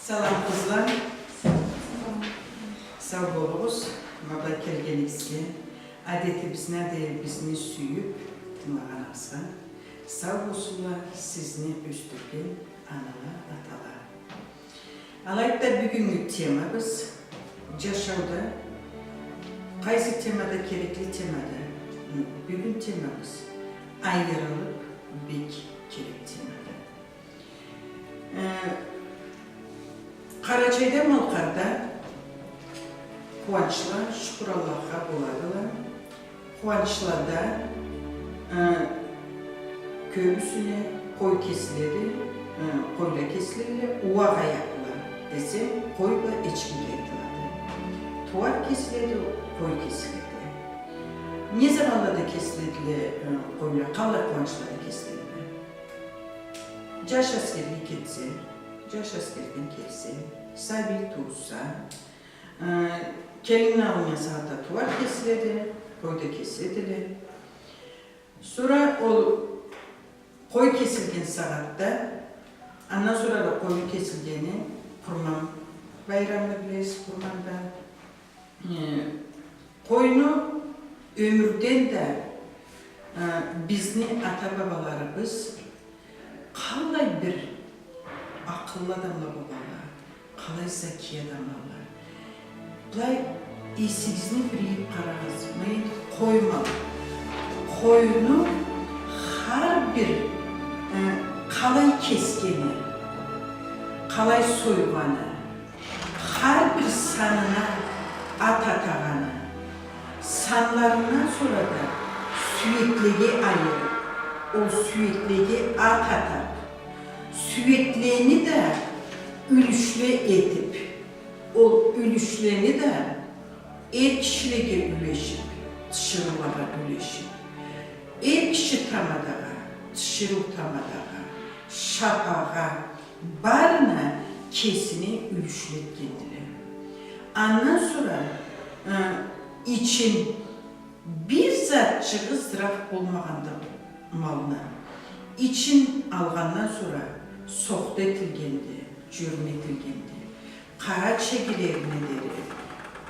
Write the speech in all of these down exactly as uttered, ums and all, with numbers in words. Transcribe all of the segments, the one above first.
Салам, къызла. Сау болугъуз, ма былай келгенигизге, адетибизни, адебизни сюйюб тынгылагъаныгъызгъа. Сау болсунла сизни ёсдюрген анала, атала. Алайды да, бюгюннгю темабыз, джашауда къайсы тема да керекли темады. Бюгюн темабыз айырылыб бек керек темады. Э, Къарачайда, Малкъарда къууанчла, шукур Аллахха, боладыла. Къууанчлада, э, кёбюсюне къой кесиледи, э, къойла кесилелле, ууакъ аякъла десем, къой бла эчкиге айтылады. Тууар кесиледи, къой кесиледи. Не заманлада кесиледиле, э, къойла, къаллай къууанчлада кесиледиле? Джаш аскерге кетсе, джаш аскерден келсе, сабий тууса, э, келин алыннган сагъатда тууар кесиледи, къой да кесиледиле. Сора ол къой кесилген сагъатда, андан сора да къойну кесилгени Къурман байрамны билесиз, Къурманда. Э, къойну ёмюрден да, э, бизни ата-бабаларыбыз къаллай бир акъыллы адамла болгъанла, къалай закий адамла. Былай эсигизни бир ийиб къарагъыз, ма энди къой мал. Къойну хар бир, э, къалай кесгени, къалай сойгъаны, хар бир санына ат атагъаны, санларындан сора да сюеклеге айырыб, ол сюеклеге ат атаб, сюеклени да юлюшле этиб, ол юлюшлени да эр кишилеге юлешиб, тиширыулагъа юлешиб, эр киши тамадагъа, тиширыу тамадагъа, шапагъа, барына кесине юлюшле этгендиле. Андан сора, э, ичин, бир затчыгъы зыраф болмагъанды малны. Ичин алгъандан сора сохта этилгенди, джёрме этилгенди. Къара чегилерине дери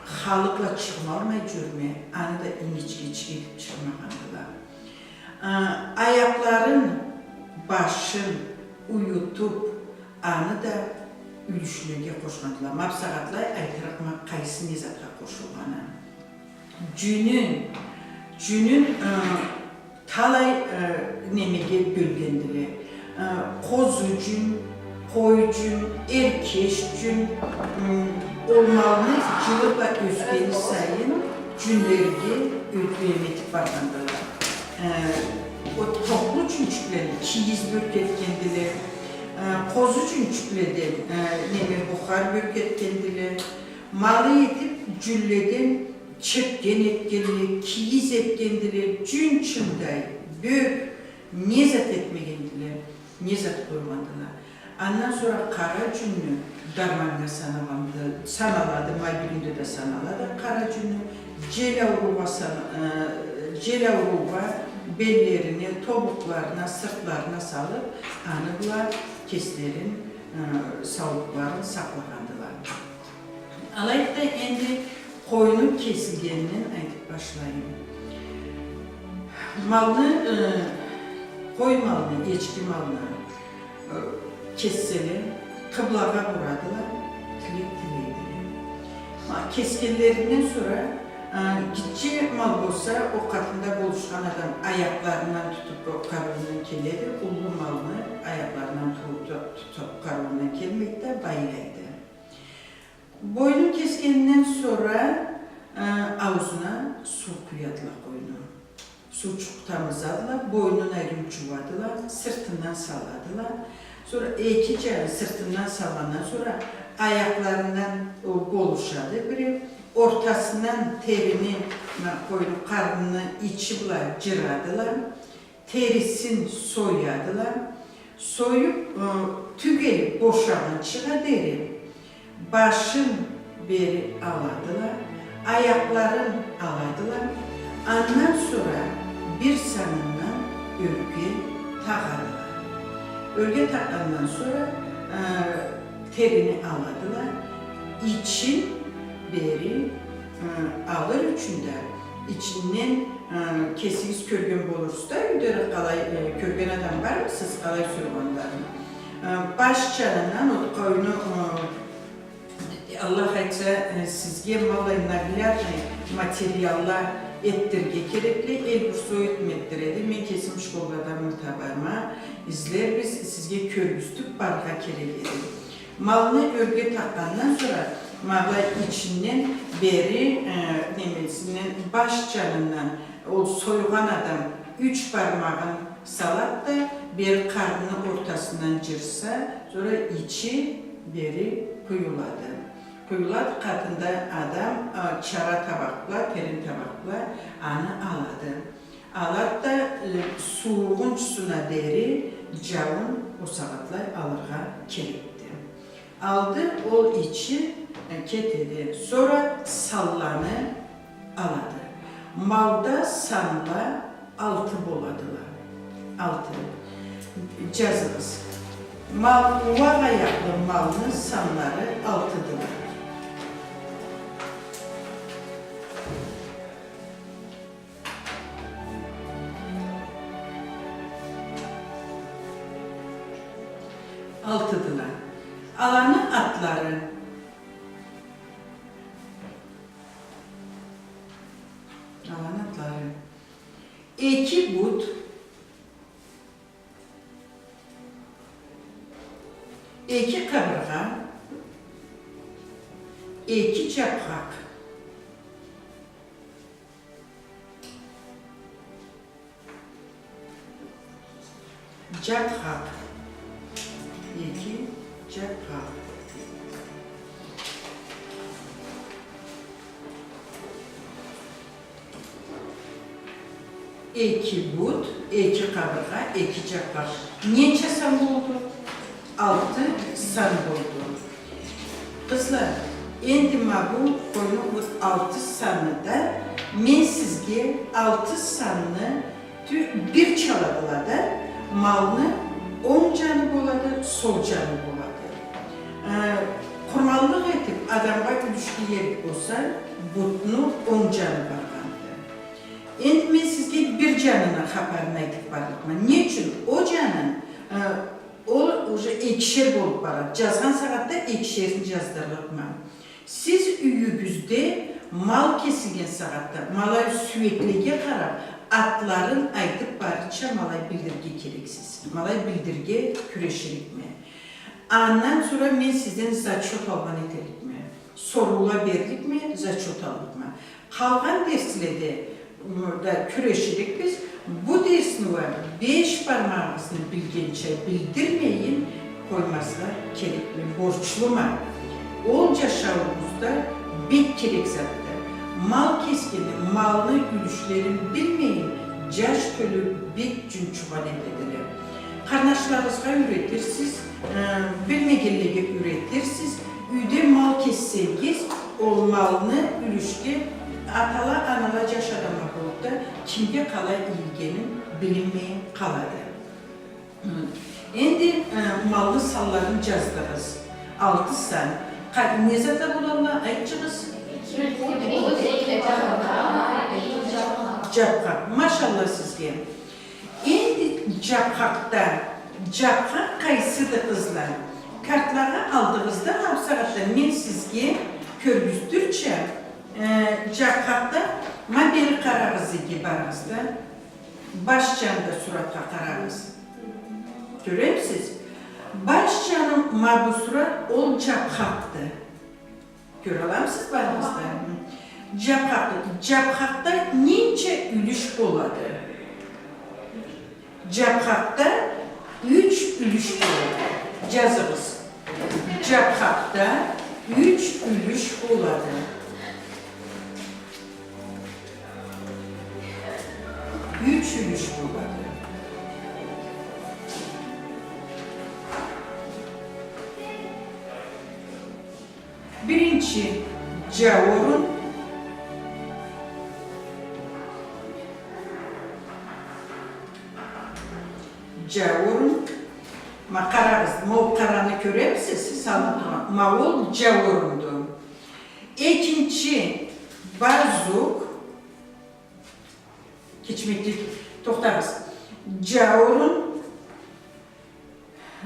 халы бла чырмалмай джёрме, аны да ингичге-ингичге этиб чырмагъандыла. А, аякъларын, башын уютуб, аны да юлюшлеге къошхандыла. Ма бусагъатлай айтырыкъма къайсы не затха къошулгъаны. Джюнюн, джюнюн, э, талай, э, немеге бёлгендиле. Э, къозу джюн, къой джюн, эркеш джюн, м, ол малны джылы бла ёсгени сайын джюнлеге ётюм этиб баргъандыла. Э, ол токълу джюнчюкледен кийиз бёрк этгендиле. Э, къозу джюнчюкледен, э, неме, бухар бёрк этгендиле. Малы этиб джюнледен чепкен этгендиле, кийиз этгендиле, джюн чындай бёрк не зат этмегендиле, не зат къойгъандыла. Андан сора къара джюнню дарманнга саналгъанды, саналады, ма бюгюнде да саналады къара джюнню. Джел ауруугъа сана-, э, джел ауруугъа беллерине, тобукъларына, сыртларына салыб, аны бла кеслерин, э, саулукъларын сакълагъандыла. Алайды да, энди къойну кесилгенинден айтыб башлайым. Малны, э, къой малны, эчки малны, э, кесселе, къыблагъа бурадыла, тилек тилейдиле. Ма, кесгенлеринден сора, э, гитче мал болса, ол къатында болушхан адам аякъларындан тутуб, ол къарыуундан келеди, уллу малны аякъларындан ту-, ту-, тутуб, къарыуундан келмейди да, байлайды. Бойнун кесгенинден сора, э, аузуна суу къуядыла къойну. Суучукъ тамызадыла, бойнун ариу джууадыла, сыртындан саладыла. Сора эки джаны сыртындан салгъандан сора аякъларындан, о, болушады бири. Ортасындан терини, мына, къойну къарныны ичи бла джырадыла. Терисин соядыла. Союб, э, тюгел бошагъынчыгъа дери башын бери аладыла, аякъларын аладыла. Андан сора бир санындан ёрге тагъадыла. Ёрге такъгъандан сора, э, Терини аладыла, ичин бери, э, алыр ючюн да, ичинден, э, кесигиз кёрген болурсуз да, юйдеде къалай, э, кёрген адам бармысыз, къалай сойгъанларын? Э, баш джанындан ол къойну, э, Аллах айтса, э, сизге малый наглядный материалла этдирге керекли, Эльбрус этиб этдиреди. Мен кесим школада табарма, излербиз, сизге кёргюзтюб барыргъа керек эди. Малны ёрге такъгъандан сора, ма былай ичинден бери, э, немесинден, баш джанындан ол сойгъан адам юч бармагъын салады да, бери къарныны ортасындан джырса, сора ичи бери къуюлады. Къуюлады, къатында адам, а, чара табакъ бла, терен табакъ бла аны алады. Алады да, э, суугъунчусуна дери джауун ол сагъатлай алыргъа керекди. Алды, ол ичи, э, кетеди. Сора санланы алады. Малда санла алты боладыла. Алты. Джазыгъыз. Мал, ууакъ аякълы малны санлары алтыдыла. Алтыдыла. Аланы атлары. Аланы атлары. Эки бут. Эки къабыргъа, эки джабхакъ. Джабхакъ. Эки джабхакъ. Эки бут, эки къабыргъа, эки джабхакъ. Ненча сан болду? Алты сан болду. Къызла, энди ма бу къойну бу алты санны да мен сизге алты санны тю-, бир чаладыла да, малны онг джаны болады, сол джаны болады. Э, къурманлыкъ этиб адамгъа юлюшге иерик болса, бутну онг джаны баргъанды. Энди мен сизге бир джанына хапарын айтыб барлыкъма. Не ючюн? Ол джанын, э, ол уже экишер болуб барады. Джазгъан сагъатда экишерин джаздырлыкъма. Сиз юйюгюзде мал кесилген сагъатда, ма алай сюеклеге къараб, атларын айтыб барырча ма алай билдирирге керексиз. Ма алай билдирирге кюреширикме. Андан сора мен сизден зачёт алгъан этерикме. Соруула берликме, зачёт аллыкъма. Къалгъан дерследе, м, да кюреширикбиз. Бу дерсни уа беш бармагъыгъызны билгенча билдирмейин къоймазгъа керекме, борчлума. Ол джашауугъузда бек керек затды. Мал кесгенни, малны юлюшлерин билмейин, джаш тёлю бек джунчугъан этедиле. Къарнашларыгъызгъа юретирсиз, э, билмегенлеге юретирсиз, юйде мал кессегиз, ол малны юлюшге атала, анала джаш адамла болуб да, кимге къалай ийилгени билинмей къалады. Хы. Энди, э, малны санларын джаздыгъыз. Алты сан. Къа-, не затла боладыла, айтчыгъыз? Джабхакъ. Машалла сизге. Энди джабхакъда, джабхакъ къайсыды, къызла? Картлагъа алдыгъыз да, ма бусагъатда мен сизге кёргюзтюрча, э, джабхакъда, ма бери къарагъыз, иги барыгъыз да. Баш джанында суратха къарагъыз. Кёремисиз? Баш джаны ма бу сурат, ол джабхакъды. Кёраламысыз барыгъыз да? Джабхакъды. Джабхакъда ненча юлюш болады? Джабхакъда юч юлюш болады. Джазыгъыз. Джабхакъда юч юлюш болады. Юч юлюш болады. Биринчи, джауурун. Джауурун. Ма къарагъыз, ма ол къараны кёремисиз, сиз салыныб тургъан. Ма ол джа орунду. Экинчи базук. Кечмеклик, тохтагъыз. Джа орун,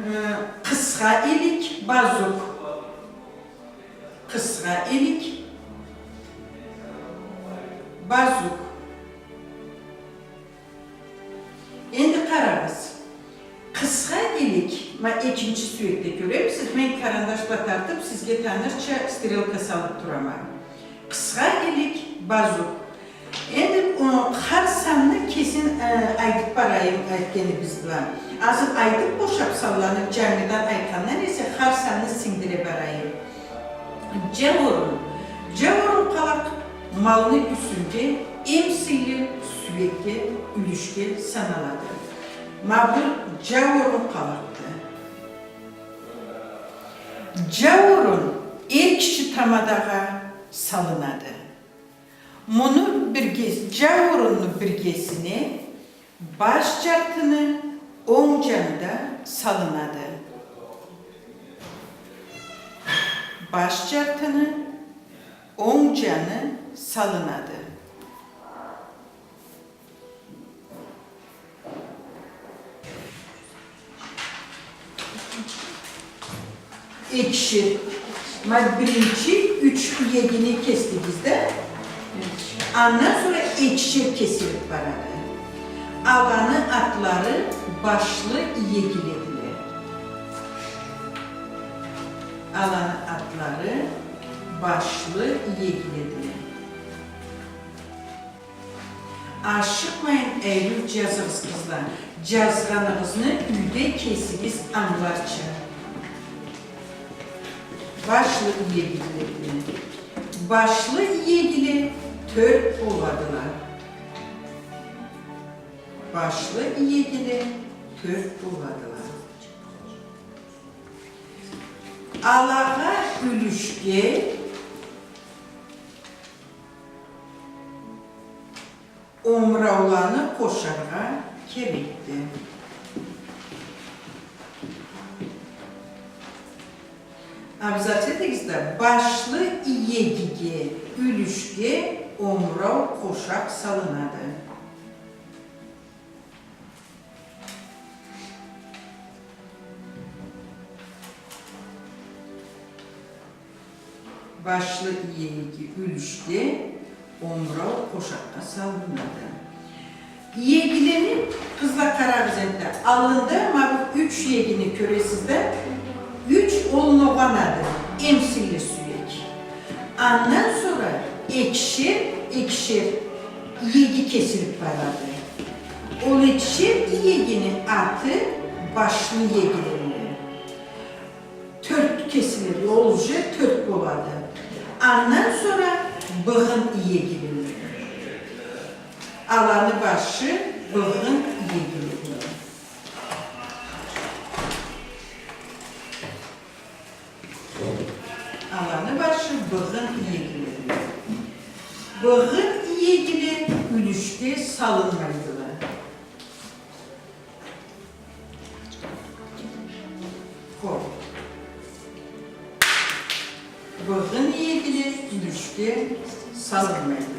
э, къысха илик, базук. Къысха илик, базук. Энди къарагъыз. Къысха илик, ма экинчи сюекде кёремисиз, мен карандаш бла тартыб, сизге танырча стрелка салыб турама. Къысха илик, базук. Энди, о, хар санны кесин, э, айтыб барайым, айтханыбыз бла. Азыр айтыб бошаб, салланыб, джангыдан айтхандан эсе, хар санны сингдире барайым. Джа орун. Джа орун къалакъ малны юсюнде эм сыйлы сюекге, юлюшге саналады. Ма бу джа орун къалакъды. Джа орун эр киши тамадагъа салынады. Муну бирге-, джа орунну биргесине баш джартыны онг джаны да салынады. Баш джартыны онг джаны салынады. Экишер. Ма биринчи юч иегини кесдигиз да, андан сора экишер кесилиб барады. Аланы атлары башлы иегиледиле. Аланы атлары башлы иегиледиле. Ашыкъмайын, ариу джазыгъыз, къызла. Джазгъаныгъызны юйде кесигиз ангыларча. Башлы иегиле. Башлы иегиле тёрт боладыла. Башлы иегиле тёрт боладыла. Алагъа юлюшге омурауланы къошаргъа керекди. Абзац этигиз да, башлы иегиге, юлюшге омурау къошакъ салынады. Башлы иеги юлюшге омурау къошакъгъа салынады. Иегилени, къызла, къарагъыз энтда. Аллында ма бу юч иегини кёресиз да, юч ол ногъанады, эм сыйлы сюек. Андан сора экишер, экишер иеги кесилиб барады. Ол экишер иегини аты башлы иегиледиле. Тёрт кесиледи, ол уже тёрт болады. Андан сора быгъын иегиледиле. Аланы башы быгъын иегиледиле. Аланы башы быгъын иегиледиле. Быгъын иегиле юлюшге салынмайдыла. Хо. Быгъын иегиле юлюшге салынмайдыла.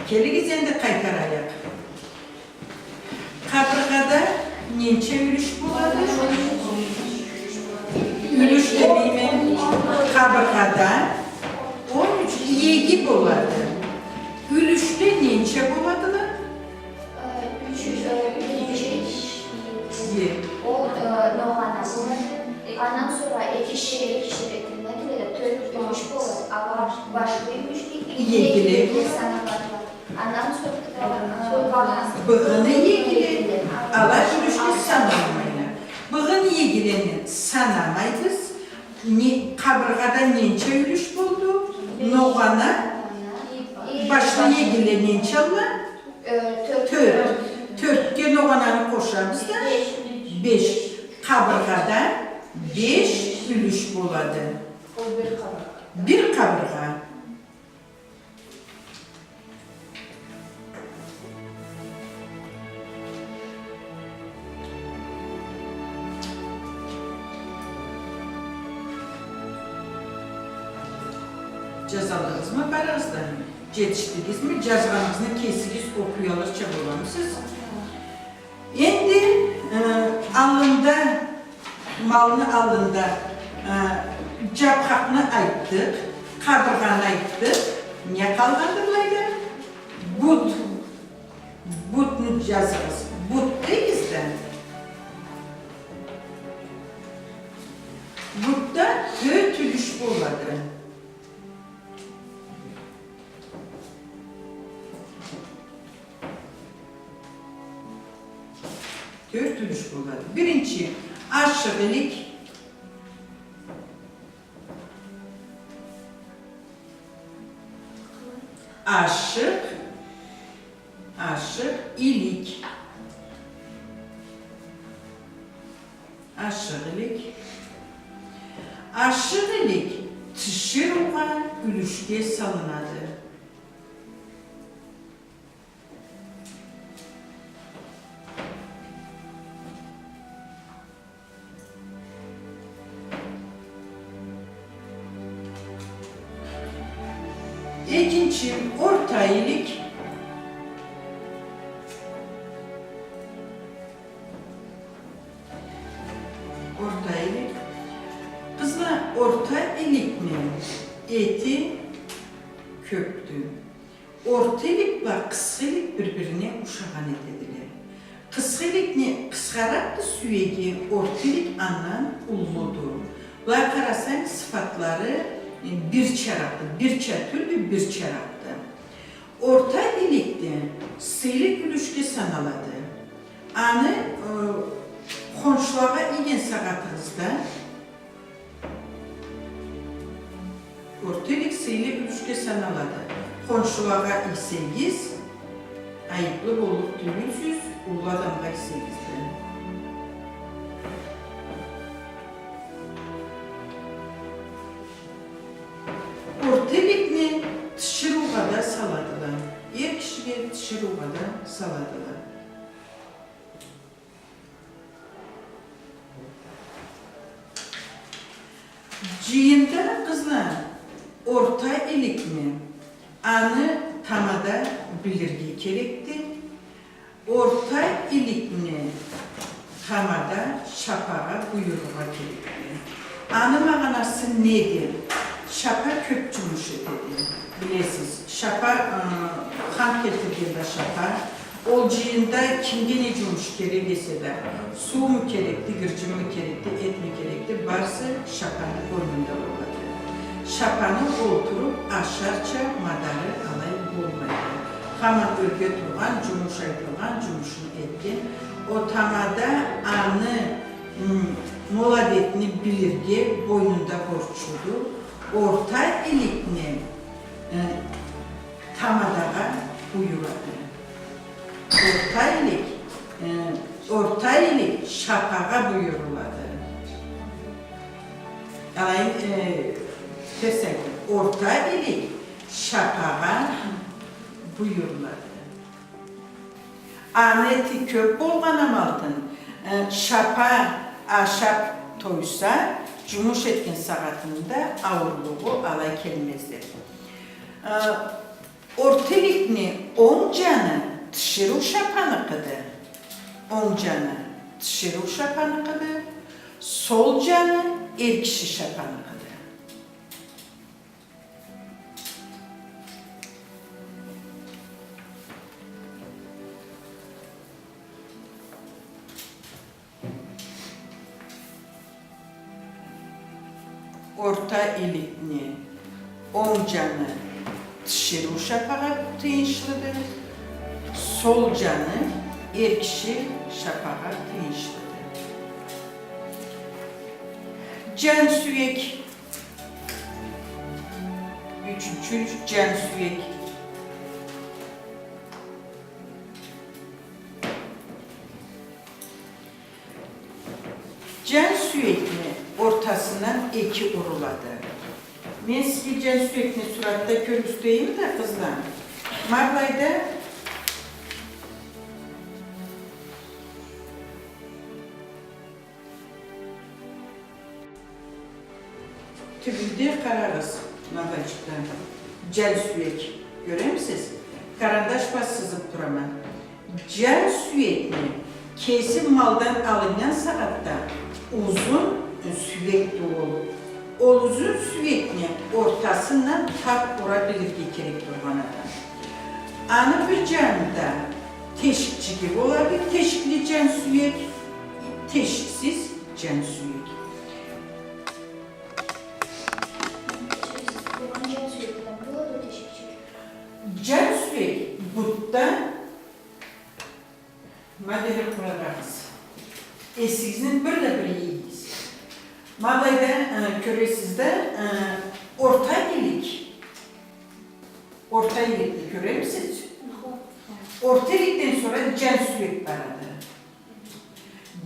Келигиз, энди къайтарайыкъ. Къабыргъада ненча юлюш болады? Юлюш демейме. Къабыргъада он юч иеги болады. Юлюшле ненча боладыла? Э, юч, э, биринчи. Е. Ол, э, ногъана болады. Андан сора экишер, экишер этилинеди да, тёрт юлюш болады. Ала башлы юлюшню иегиле саналады. Андан сора, э, быгъын иегиле, ала юлюшню санамайла. Быгъын иегилени санамайбыз. Не, къабыргъада ненча юлюш болду? Ногъана, башлы иегиле ненчалла? Э, тёрт. Тёрт. Тёртге ногъананы къошабыз да? Беш. Беш. Къабыргъада беш юлюш болады. Ол бир къабыргъа. Бир къабыргъа. Джазалыгъызмы барыгъыз да? Джетишдигизми? Джазгъаныгъызны кесигиз окъуялырча боламысыз? Энди, э, аллында, малны аллында, э, джабхакъны айтдыкъ, къабыргъаны айтдыкъ. Не къалгъанды былайда? Бут. Бутну джазыгъыз. Бут дейбиз да. Бутда тёрт юлюш болады. Тёрт юлюш болады. Биринчи, ашыкъ илик. Ашыкъ, ашыкъ илик. Ашыкъ илик. Ашыкъ илик тиширыугъа юлюшге салынады. Экинчи, орта илик. Орта илик. Къызла, орта иликни эти кёбдю. Орта илик бла къысха илик бир-бирине ушагъан этедиле. Къысха иликни къысхаракъды сюеги, орта илик андан уллуду. Былай къарасанг, сыфатлары, э, бирчаракъды, бирча тюлдю, бирчаракъды. Орта иликни сыйлы юлюшге саналады. Аны, э, хоншулагъа ийген сагъатыгъызда, орта илик сыйлы юлюшге саналады. Хоншулагъа ийсегиз, айыплы боллукъ тюйюлсюз, уллу адамгъа ийсегиз да. Орта иликни тиширыугъа да саладыла. Эр кишиге тиширыугъа да саладыла. Джыйында, къызла, орта иликни, аны тамада билирге керекди. Орта иликни тамада шапагъа буюрургъа керекди. Аны магъанасы неди? Шапа кёб джумуш этеди. Билесиз, шапа, ы, хант келтиргенде шапа, ол джыйында кимге не джумуш керек эсе да, сууму керекди, гырджынмы керекди, этми керекди, барысы шапаны къойнунда болады. Шапаны олтуруб ашарча мадары алай болмайды. Хаман ёрге тургъан, джумуш айтылгъан, джумушун этген. Ол тамада аны, м, мол адетни билирге бойнунда борчлуду. Орта иликни, э, тамадагъа буюрады. Орта илик, э, орта илик шапагъа буюрулады. Алайын, э, терс айтдым. Орта илик шапагъа буюрулады. Аны эти кёб болгъан амалдан, э, шапа ашаб тойса, джумуш этген сагъатында ауурлугъу алай келмезди. Э, орта иликни онг джаны тиширыу шапаныкъыды. Онг джаны тиширыу шапаныкъыды. Сол джаны эр киши шапаныкъыды. Орта иликни онг джаны тиширыу шапагъа тыйыншлыды, сол джаны эр киши шапагъа тыйыншлыды. Джан сюек. Ючюнчю, джан сюек. Джан сюекни ортасындан эки урулады. Мен сизге джан сюекни суратда кёргюзтейим да, къызла. Ма былайда Тюбюнде къарагъыз. Мынга джан сюек. Кёремисиз? Карандаш бла сызыб турама. Джан сюекни кесим малдан алыннган сагъатда узун сюекди ол. Ол узун сюекни ортасындан таб ура билирге керек тургъан адам. Аны бир джанында тешикчиги болады, тешикли джан сюек, тешиксиз джан сюек. Джан сюек бутда. Ма бери къарагъыз. Эсигизни бир да бир ийигиз. Ма былайда, э, кёресиз да, э, орта илик. Орта иликни кёремисиз? Орта иликден сора джан сюек барады.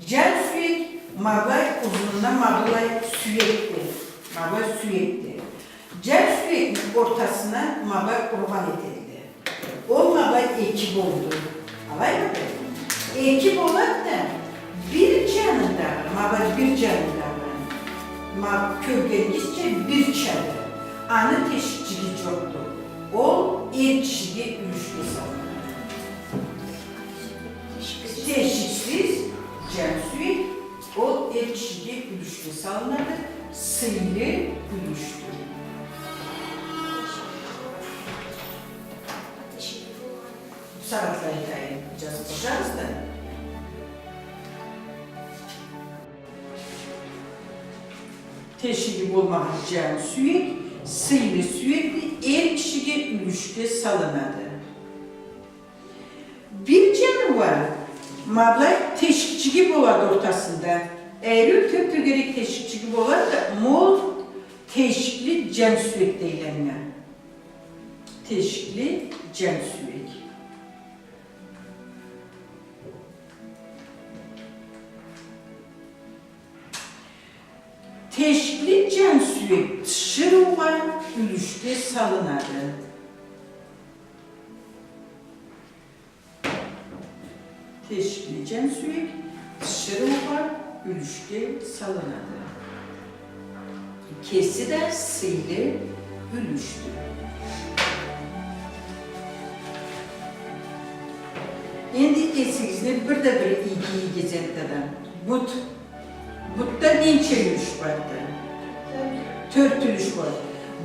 Джан сюек ма былай узунуна ма былай сюекди. Ма былай сюекди. Джан сюекни ортасына ма былай ургъан этелле. Ол ма былай эки болду. Алаймыды? Эки болады да, бир джанындагъы, ма былай бир джанындагъы, ма кёргенигизча бирчады. Аны тешикчиги джокъду. Ол эр кишиге юлюшге салынады. Тешиксиз джан сюек, ол эр кишиге юлюшге салынады, сыйлы юлюшдю. Сагъатлай айтайым, джазыб къояйыкъ да. Тешиги болмагъан джан сюек, сыйлы сюекди, эр кишиге юлюшге салынады. Бир джаны уа ма былай тешикчиги болады ортасында. Ариу тёп-тёгерек тешикчиги болады да, ма ол тешикли джан сюек дейле анга. Тешикли джан сюек. Тешикли джан сюек тиширыугъа юлюшге салынады. Тешикли джан сюек тиширыугъа юлюшге салынады. Кеси да сыйлы юлюшдю. Энди эсигизни бир да бир ийигиз энтда да. Бут. Бутда ненча юлюш барды? Тёрт юлюш барды.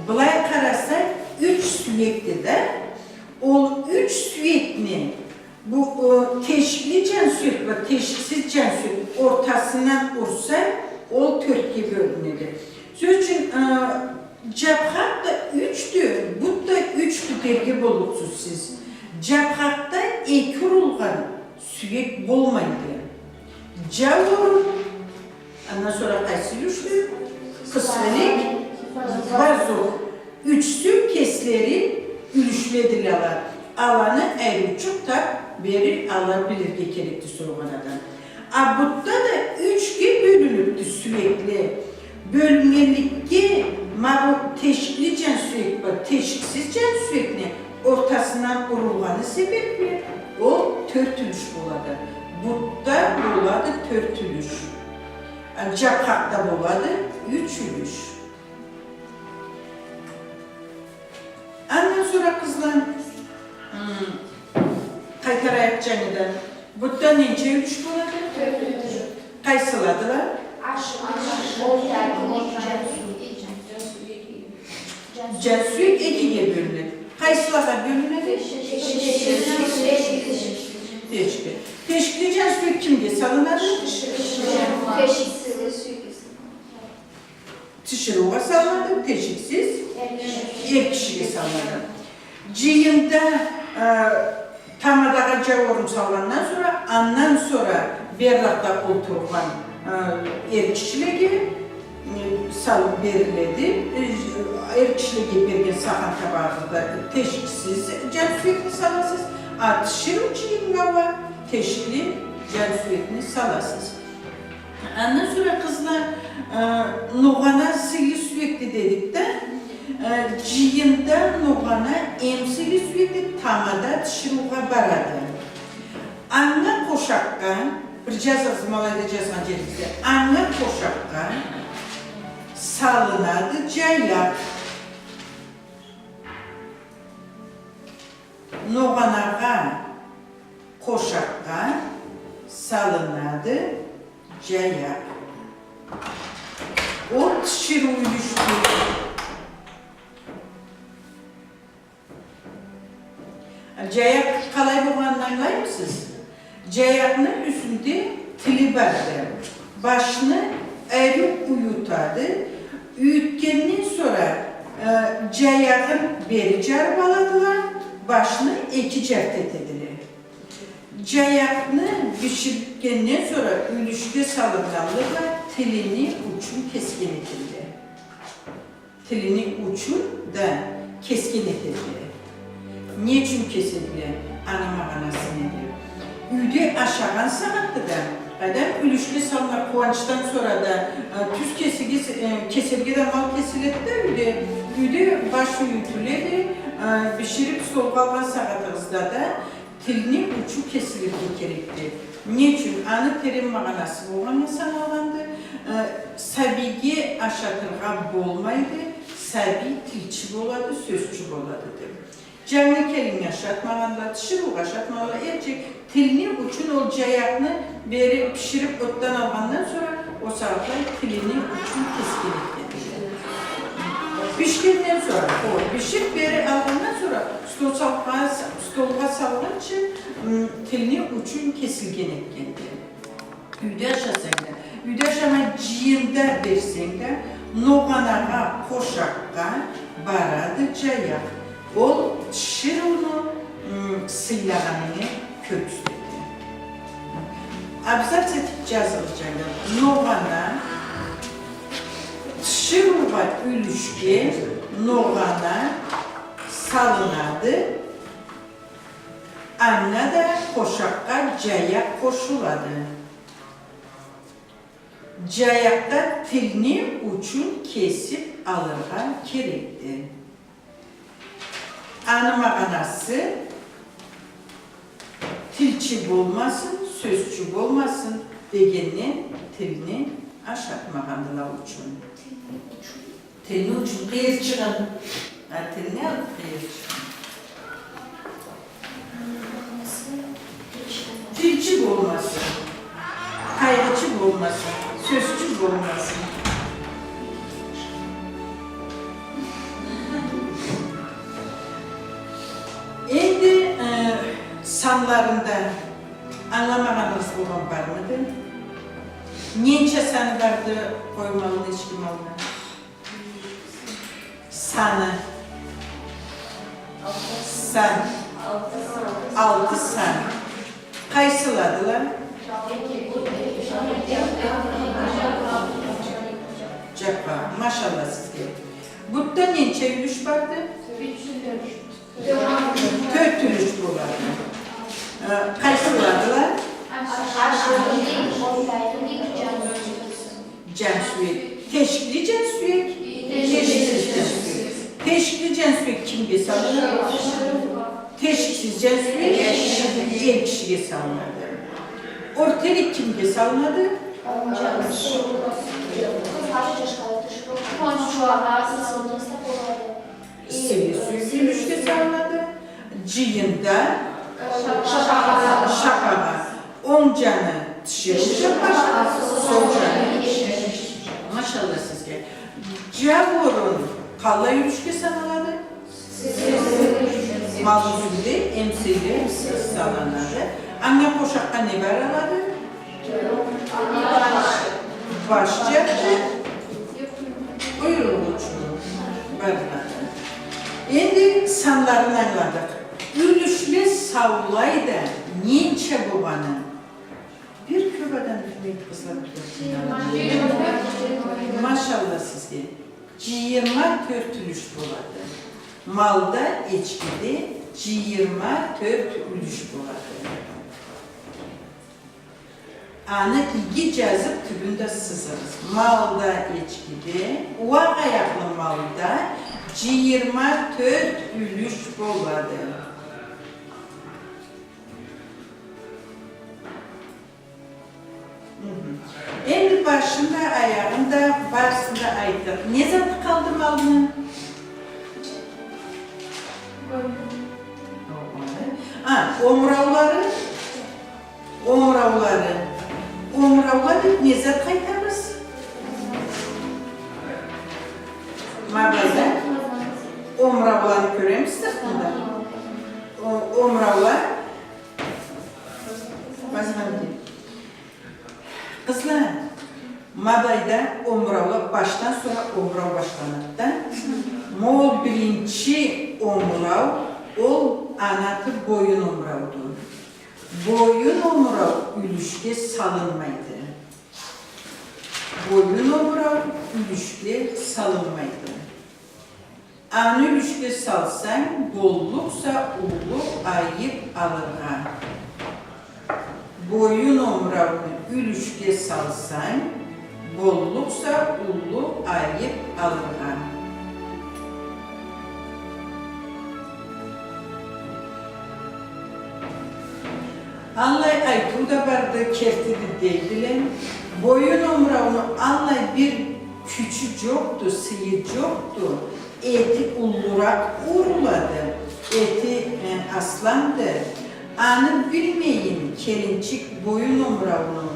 Былай къарасанг, юч сюекди да, ол юч сюекни, бу, э, тешикли джан сюек бла тешиксиз джан сюек ортасындан урсанг, ол тёртге бёлюнеди. Сёз ючюн, э, джабхакъ да ючдю, бут да ючдю дерге боллукъсуз сиз. Джабхакъда эки урулгъан сюек болмайды. Джауурун, андан сора къайсы юлюшдю? Къысхылик, базукъ. Ючюсю кеслери юлюшледиле ала. Аланы айрычыкъ таб бери ала билирге керекди соргъан адам. А бутда да ючге бёлюнюбдю сюекле. Бёлюннгенликге, ма бу тешикли джан сюек бла тешиксиз джан сюекни ортасындан урулгъаны себебли, ол тёрт юлюш болады. Бутда болады тёрт юлюш. А джабхакъда болады юч юлюш. Андан сора, къызла, м, къайтарайыкъ джангыдан. Бутда ненча юлюш болады? Тёрт юлюш. Къайсыладыла? Аш, аш, ол, ол, джан сюек экиге бёлюнеди. Къайсылагъа бёлюнеди? Тешикли. Тешикли джан сюек кимге салынады? Тешикли. Тиширыугъа салынады, тешиксиз эр кишиге салынады. Джыйында, э, тамадагъа джауурун салгъандан сора, андан сора берлакъда олтургъан, э, эр кишилеге, э, салыб бериледи. Э, эр кишилеге берген сахан табагъыгъызда тешиксиз джан сюекни саласыз, а тиширыу джыйыннга уа тешикли джан сюекни саласыз. Андан сора, къызла, э, ногъана сыйлы сюекди дедик да, э, джыйында ногъана эм сыйлы сюекди, тамада тиширыугъа барады. Анга къошакъгъа, бир джазыгъыз, ма алайда джазгъан джеригизде, анга къошакъгъа салынады джаякъ. Ногъанагъа, къошакъгъа салынады джаякъ. Ол тиширыу юлюшдю. Джаякъ къалай болгъанын ангылаймысыз? Джаякъны юсюнде тили барды. Башны ариу юйютады. Юйютгенден сора, э, джаягъын бери джарыб аладыла, башны эки джарты этедиле. Джаякъны биширгенден сора юлюшге салыннганлыгъа тилини учун кесген этедиле. Тилини учун да кесген этедиле. Не ючюн кеседиле? Аны магъанасы неди? Юйде ашагъан сагъатда да, къайдам, юлюшге салына, къууанчдан сора да, э, тюз кесигиз, э, кеселге да мал кесиледи да юйде, юйде баш юйютюледи, э, бишириб столгъа алгъан сагъатыгъызда да, тилни учу кесилирге керекди. Не ючюн? Аны терен магъанасы болгъаннга саналгъанды. Э, сабийге ашатыргъа болмайды, сабий тилчи болады, сёзчю болады деб. Джангы келиннге ашатмагъанла, тиширыугъа ашатмагъанла, эрчек тилни учун ол джаякъны бери бишириб отдан алгъандан сора, ол сагъатлай тилини учун кесген этгендиле. Бишгенден сора, ол бишириб бери алгъандан сора, стол салгъа-, столгъа салгъынчы, м, тилни учун кесилген этгенди. Юйде ашасанг да, юйде ашамай, джыйында берсенг да, ногъанагъа, къошакъгъа барады джаякъ. Ол тиширыуну, м, сыйлагъанынгы кёргюзтеди. Абзац этиб джазыгъыз, джангы. Ногъана, тиширыугъа юлюшге ногъана салынады, анга да къошакъгъа джаякъ къошулады. Джаякъда тилни учун кесиб алыргъа керекди. Аны магъанасы тилчи болмасын, сёзчю болмасын дегенден тилни ашатмагъандыла учун. Тилни учун къыйырчыгъын. А, тилни алыб къыйырчыгъын. Тилчи болмасын, къайгъычы болмасын, сёзчю болмасын. Энди, э, санларында ангыламагъаныгъыз болгъан бармыды? Ненча саны барды къой малны, эчки малны? Саны. Сан. Алты сан. Къайсыладыла? Джаппа, машалла сизге. Бутда ненча юлюш барды? Тёрт юлюш болады. Э, къайсыладыла? Джансюек. Тешикли джансюек. Тешиксиз джансюек. Тешикли джансюек кимге салынады? Тешиксиз джансюек эр кишиге салынады. Ортелик кимге салынады? Сыйлы сюйюмлю юлюшге салынады. Джыйында шапагъа. Онг джаны тиширыу шапагъа, сол джаны. Машалла сизге. Джауурун къаллай юлюшге саналады? Мал юсюнде эм сыйлы саналады. Анга къошакъгъа не барылады? Баш джарты, къуйрукъ учу барылады. Энди санларын ангыладыкъ. Юлюшле саулай да ненча болгъанын бир кёб адам билмейди, къызла, бир кёб. Машалла сизге. Джыйырма тёрт юлюш болады. Малда, эчкиде джыйырма тёрт юлюш болады. Аны иги джазыб, тюбюн да сызыгъыз. Малда, эчкиде, уакъ аякълы малда джыйырма тёрт юлюш болады. Мхм. Энди башын да, аягъын да, барысын да айтдыкъ. Не заты къалды малны? Огъаны. Омураулары, омураулары, омураула деб не зат айтабыз? Ма былайда омурауланы кёремиз сыртында. О-, омураула. Базгъан деб. Къызла, ма былайда омураула, башдан сора омурау башланады да. Ма ол биринчи омурау, ол аны аты боюн омурауду. Боюн омурау юлюшге салынмайды. Боюн омурау юлюшге салынмайды. Аны юлюшге салсанг, боллукъса уллу айыб алыргъа. Боюн омурауну юлюшге салсанг, боллукъса уллу айыб алыргъа. Аллай айтыу да барды, кертиди дейдиле. Боюн омурауну аллай бир кючю джокъду, сыйы джокъду. Эти уллуракъ урулады, эти, э, асланды. Аны билмейин, келинчик боюн омурауну,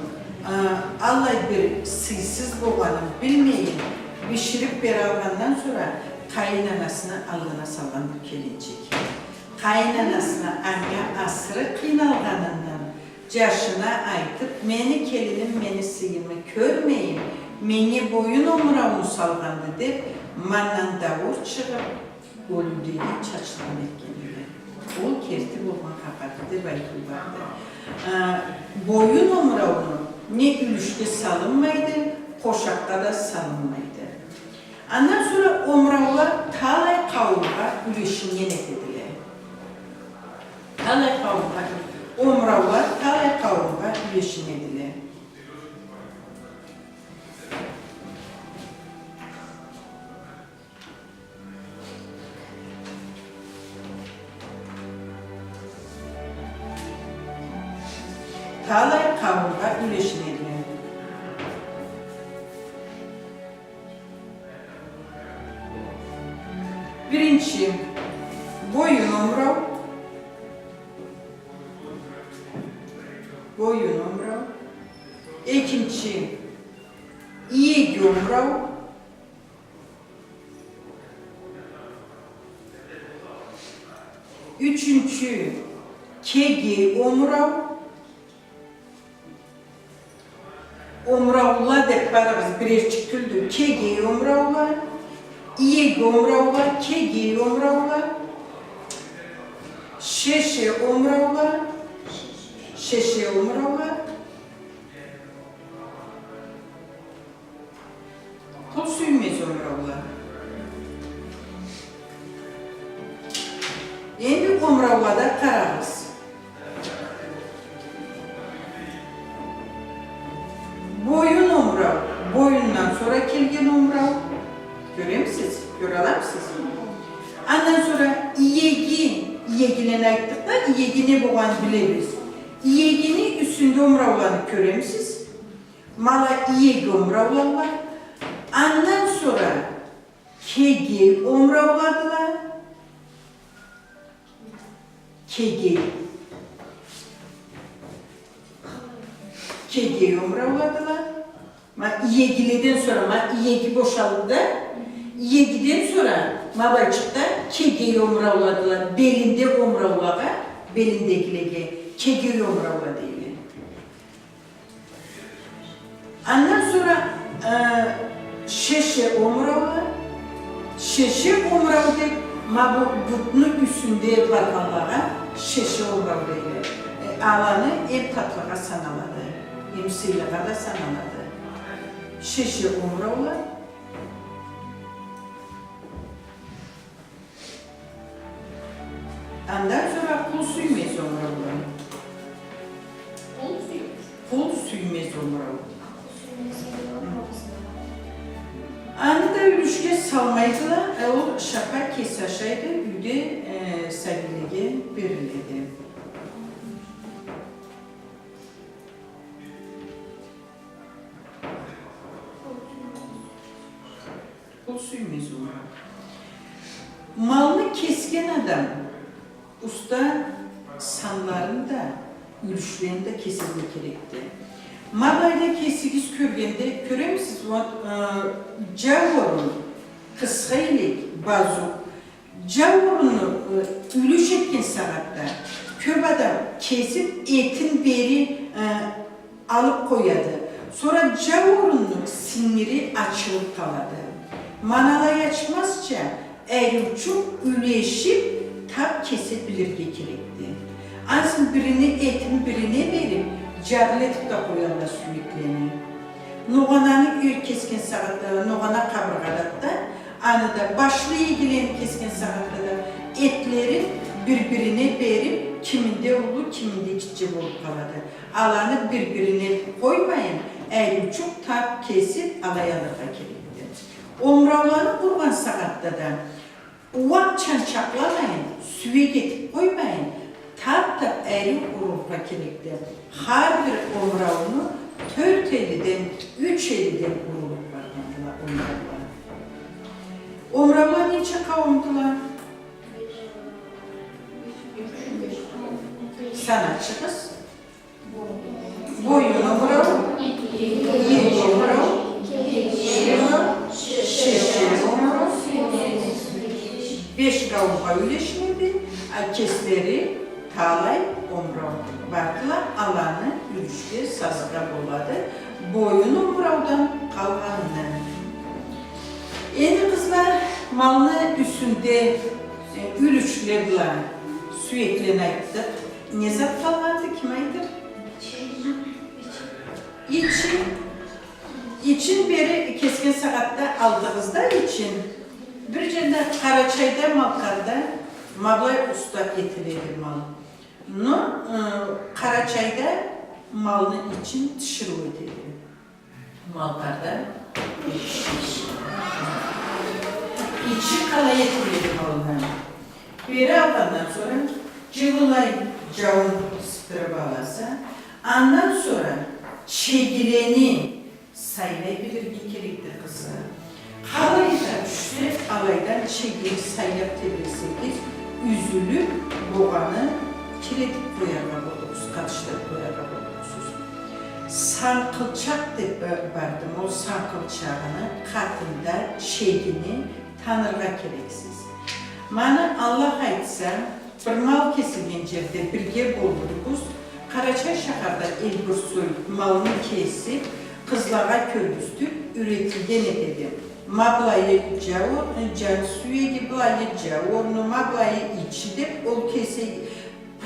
э, аллай бир сыйсыз болгъанын билмейин, бишириб бералгъандан сора къайын анасыны аллына салгъанды келинчик. Къайын анасына анга асыры къыйналгъанындан, джашына айтыб, мени келиним мени сыйымы кёрмейин, меннге боюн омурауну салгъанды деб, ма андан дауур чыгъыб, ёлюлдегиндей чачылгъан этгендиле. Ол керти болгъан хапарды деб айтыу барды. А, боюн омурауну не юлюшге салынмайды, къошакъгъа да салынмайды. Андан сора омураула талай къауумгъа юлешиннген этедиле. Талай къауумгъа, омураула талай къауумгъа юлешинедиле. Талай къауумгъа юлешинедиле. Биринчи, боюн омурау. Боюн омурау. Экинчи, иеги омурау. Ючюнчю, кегей омурау. Омураула деб барыгъыз, бирерчик тюлдю. Кегей омураула, иеги омураула, кегей омураула, шеше омураула, шеше омураула. Къул сюймез омураула. Энди омураулада къарагъыз. Боюн омурау, боюндан сора келген омурау. Кёремисиз? Кёраламысыз? Андан сора иеги, иегини айтдыкъ да, иеги не болгъанын билебиз. Иегини юсюнде омурауланы кёремисиз? Ма ала иеги омураула. Андан сора кегей омурауладыла. Кегей. Кегей омурауладыла. Ма иегиледен сора, ма иеги бошалды да, иегиден сора ма былайчыкъда кегей омурауладыла. Белинде омураулагъа, белиндегилеге кегей омураула дейле. Андан сора, э, шеше омураула, шеше омурау деб, ма бу бутну юсюнде баргъанлагъа шеше омурау дейле. Э, аланы эм татлыгъа саналады, эм сыйлыгъа да саналады. Шеше омураула. Андан сора къул сюймез омураула. Къул сюймез. Къул сюймез омурау. Аны да юлюшге салмайдыла, э, ол шапа кеси ашайды, юйде, э, сабийлеге бериледи. Къул сюймез омурау. Малны кесген адам уста Санларын да, юлюшлерин да кесерге керекди. Ма былайда кесигиз кёргенде, кёремисиз, вот, э, джауурун, къысха илик, базукъ. Джауурунну, э, юлюш этген сагъатда кёп адам кесип, этин бери, э, алып къояды. Сора джауурунну сингири ачылып къалады. Ма алай ачмазча, ариучукъ юлешип, тап кесе билирге керекди. Ансы бирине этин бирине берип, джарлы этип да къоялла сюеклени. Ногъананы кесген сагъатда, ногъана къабыргъалада, аны да, башлы иегилени кесген сагъатда да этлерин бир-бирине берип, киминде уллу, киминде гитче болуп къалады. Аланы бир-бирине къоймайын, ариучукъ тап кесип алай алыргъа керекди. Омурауланы ургъан сагъатда да, уакъ чанчакъламайын, сюек этип къоймайын, тап-тап ариу урургъа керекди. Хар бир омурауну тёрт элиден, юч элиден урулуп баргъандыла омураула. Омураула ненча къауумдула? Саначыгъыз. Боюн омурау, иек омурау, шешел омурау. Беш къауумгъа юлешинеди, а кеслери талай омурау бардыла, аланы юлюшге сазыргъа болады, боюн омураудан къалгъанын. Энди, къызла, малны юсюнде, э, юлюшле бла сюеклени айтдыкъ. Не зат къалгъанды, ким айтыр? Ичин. Ичин бери кесген сагъатда алдыгъыз да ичин. Бир джерде Къарачайда, Малкъарда ма былай уста этиледи мал. Но, э, Къарачайда малны ичин тиширыу этеди. Малкъарда ичи къалай этиледи малны? Бери алгъандан сора джылылай джауун сыпдырып аласа, андан сора чегилени сайлай билирге керекди, къызла. Къалайда тюшсе, алайдан чегиле сайлап тебресегиз, юзюлюп, богъаны кир этип къояргъа болурсуз, къатышдырып къояргъа болурсуз. Санкъылчакъ деп ба-, барды, ол санкъылчагъыны къатында чегини таныргъа керексиз. Муну, Аллах айтса, бир мал кесилген джерде бирге болурбуз. Къарачай шахарда Эльбрусой малны кесип, къызлагъа кёргюзтюп юретилген этеди. Ма былайы джауурну, джан сюеги, былайы джауурну, ма былайы ичи деп ол кесе.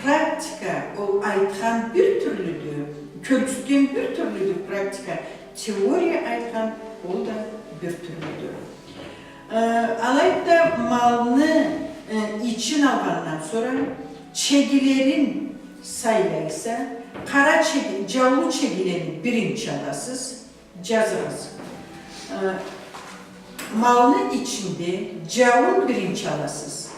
Практика ол айтхан бир тюрлюдю, кёргюзтген бир тюрлюдю практика, теория айтхан ол да бир тюрлюдю. Э, алайды да малны, э, ичин алгъандан сора чегилерин сайлайса, къара чеги-, джаулу чегилени биринчи аласыз, джазыгъыз. Э, малны ичинде джауун биринчи аласыз.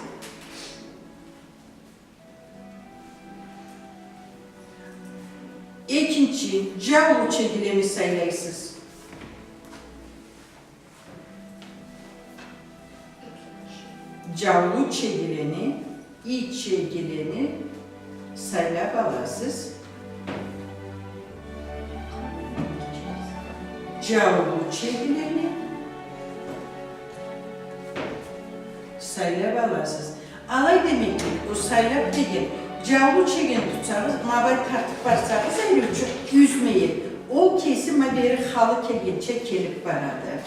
Экинчи, джаулу чегилени сайлайсыз. Джаулу чегилени, ий чегилени сайлап аласыз. Джаулу чегилени сайлап аласыз. Алай демеклик, ол сайлап деген, джаулу чегилени тутсагъыз, ма былай тартып барсагъыз, ариучукъ юзмейин. Ол кеси ма бери халы келгинчи келип барады.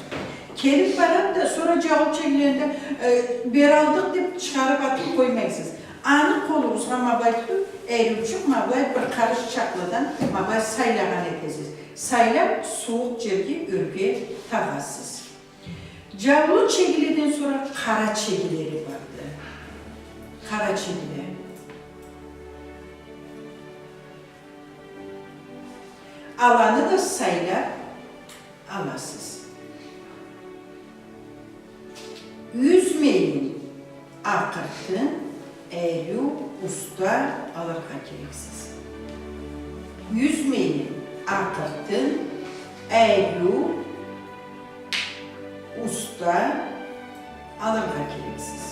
Келип барады да, сора джаулу чегилени да, э, бери алдыкъ деп чыгъарып атып къоймайсыз. Аны къолугъузгъа ма былай тутуп, ариучукъ ма былай бир къарыш чакълыдан ма былай сайлагъан этесиз. Сайлап, сууукъ джерге ёрге тагъасыз. Джаулу чегиледен сора къара чегилери барды. Къара чегиле. Аланы да сайлап аласыз. Юзмейин, акъыртын, ариу, уста алыргъа керексиз. Юзмейин, акъыртын, ариу, уста алыргъа керексиз.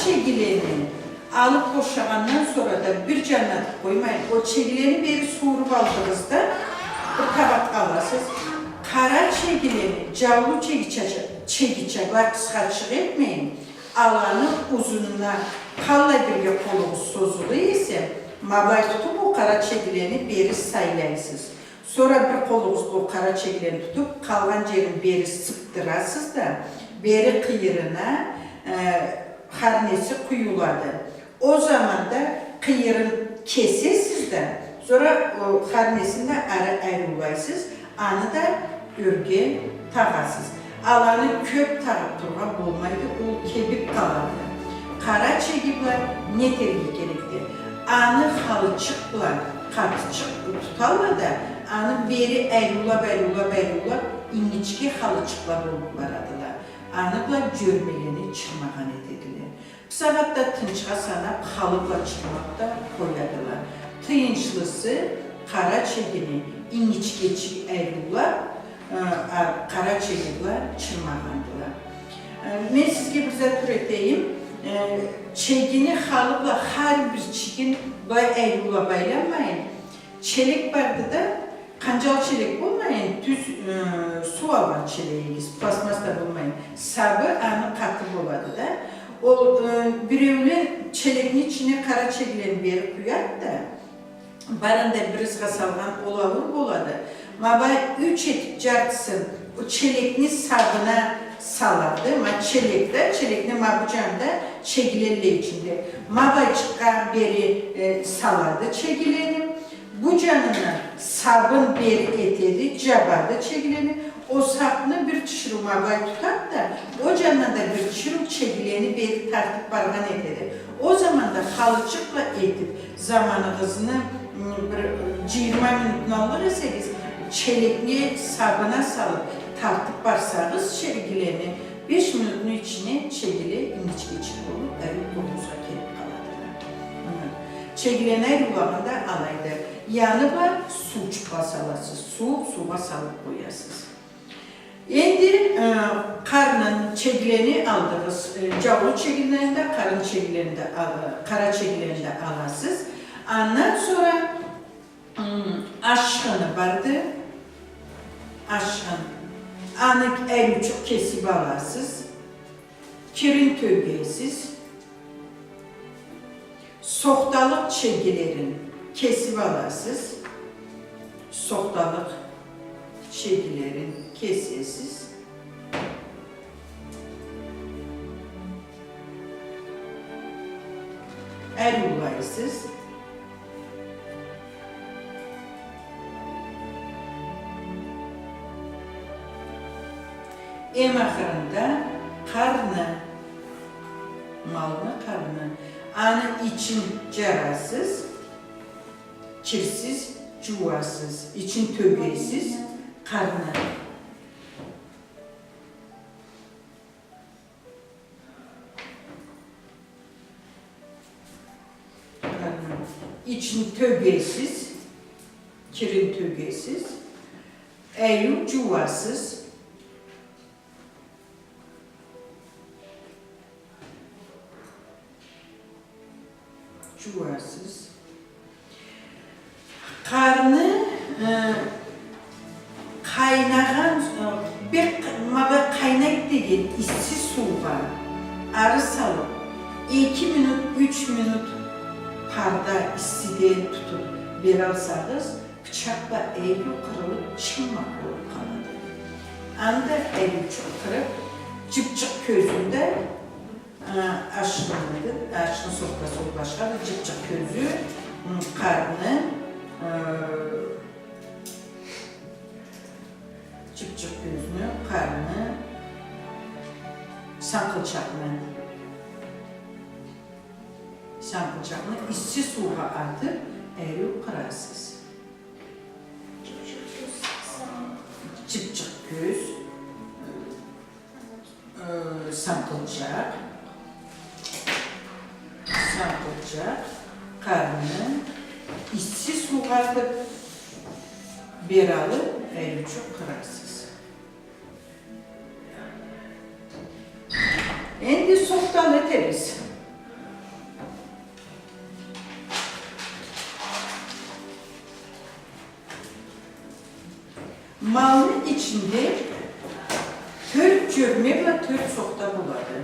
Чегилени алып бошагъандан сора да бир джанына атып къоймайын. Ол чегилени бери сууруп алдыгъыз да, бир табакъгъа аласыз. Къара чегилени, джаулу чегича-, чегича, былай къысхачыкъ этмейин. Аланы узунуна къаллай бирге къолугъуз созулур эсе, ма былай тутуп, ол къара чегилени бери сайлайсыз. Сора бир къолугъуз бу къара чегилени тутуп, къалгъан джерин бери сыпдырасыз да, бери къыйырына, э, харнеси къуюлады. Ол заманда къыйырын кесесиз да, сора, о, харнесин да ары ариулайсыз, аны да ёрге тагъасыз. Аланы кёп тагъып тургъа болмайды, ол кебип къалады. Къара чеги бла не этерге керекди? Аны халычыкъ бла къатычыкъ туталла да, аны бери ариулап, ариулап, ариулап, ингичке халычыкъла болуп барадыла. Аны бла джёрмелени чырмагъан этедиле. Бусагъатда тынчха санап, халы бла чырмап да къоядыла. Тыйыншлысы, къара чегини ингичкечик ариулап, э, а, къара чеги бла чырмагъандыла. Э, мен сизге бир зат юретейим. Э, чегини халы бла хар бирчигин былай ариулап айланмайын. Челек барды да, къанджал челек болмайын, тюз, э, суу алгъан челегигиз, пластмасс да болмайын. Сабы аны къаты болады да. Ол, э, биреулен челекни ичине къара чегилени бери къуяды да, барын да бир ызгъа салгъан ол ауур болады. Ма былай юч этип джартысын ол челекни сабына салады. Ма челек да, челекни ма бу джанында, чегиле ичинде. Ма былайчыкъгъа бери, э, салады чегилени. Бу джанындан сабын бери этеди, джабады чегилени. Ол сапны бир тиширыу ма былай тутады да, ол джанындан да бир тиширыу чегилени бери тартып баргъан этеди. Ол заманда халычыкъла этип, заманыгъызны, м, бир джыйырма минутну аллыкъ эсегиз, челекни сабына салып, тартып барсагъыз чегилени, беш минутну ичине чегиле ингичкечик болуп, ариу къолугъузгъа келип къаладыла. Хы. Чегилени ариулагъан да алайды. Яны бла суучукъла саласыз. Сууукъ суугъа салып къоясыз. Энди, э, къарнын, чегилени алдыгъыз. Э, джаулу чегилени да, къарын чегилени да ал-, къара чегилени да аласыз. Андан сора М, ашхыны барды. Ашхын. Аны ариучукъ кесип аласыз. Кирин тёгесиз. Сохталыкъ чегилерин кесип аласыз. Сохталыкъ чегилерин кесесиз. Ариулайсыз. Эм ахырында къарны, малны къарны, аны ичин джарасыз, кирсиз джууасыз, ичин тёгесиз, къарны. Ичин тёгесиз, кирин тёгесиз, ариу джууасыз, джууасыз. Къарны, э, къайнагъан, э, бек, ма былай къайнайды деген исси суугъа ары салып, эки минут, юч минут парда иссиден тутуп бералсагъыз, бычакъ бла ариу къырылып, чыммакъ болуп къалады. Анда ариучукъ къырып, джыпчыкъ кёзюн да, а, ашхыны, ашхыны сохтасы ол башхады, джыпчыкъ кёзю, м, къарны, э, джыпчыкъ кёзню, къарны, санкъылчакъны, санкъылчакъны исси суугъа атып, ариу къырасыз. Джыпчыкъ кёз. Э, санкъылчакъ. Санкъылчакъ. Къарны исси суугъа атып, бералы ариучукъ къырасыз. Энди сохтал этебиз. Малны ичинде тёрт джёрме бла тёрт сохта болады.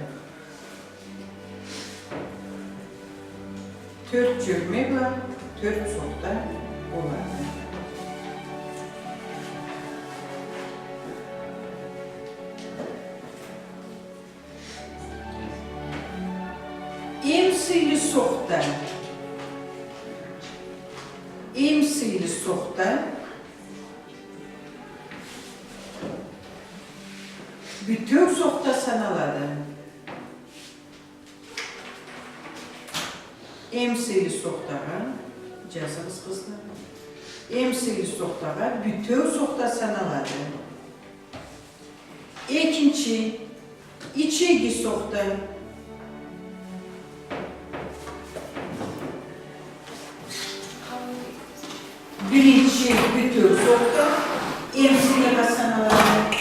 Тёрт джёрме бла тёрт сохта болады. Эм сыйлы сохта. Эм сыйлы сохта. Бютеу сохта саналады. Эм сыйлы сохтагъа, джазыгъыз, къызла. Эм сыйлы сохтагъа бютеу сохта саналады. Экинчи, ичеги сохта. Биринчи бютеу сохта, эм сыйлыгъа саналады.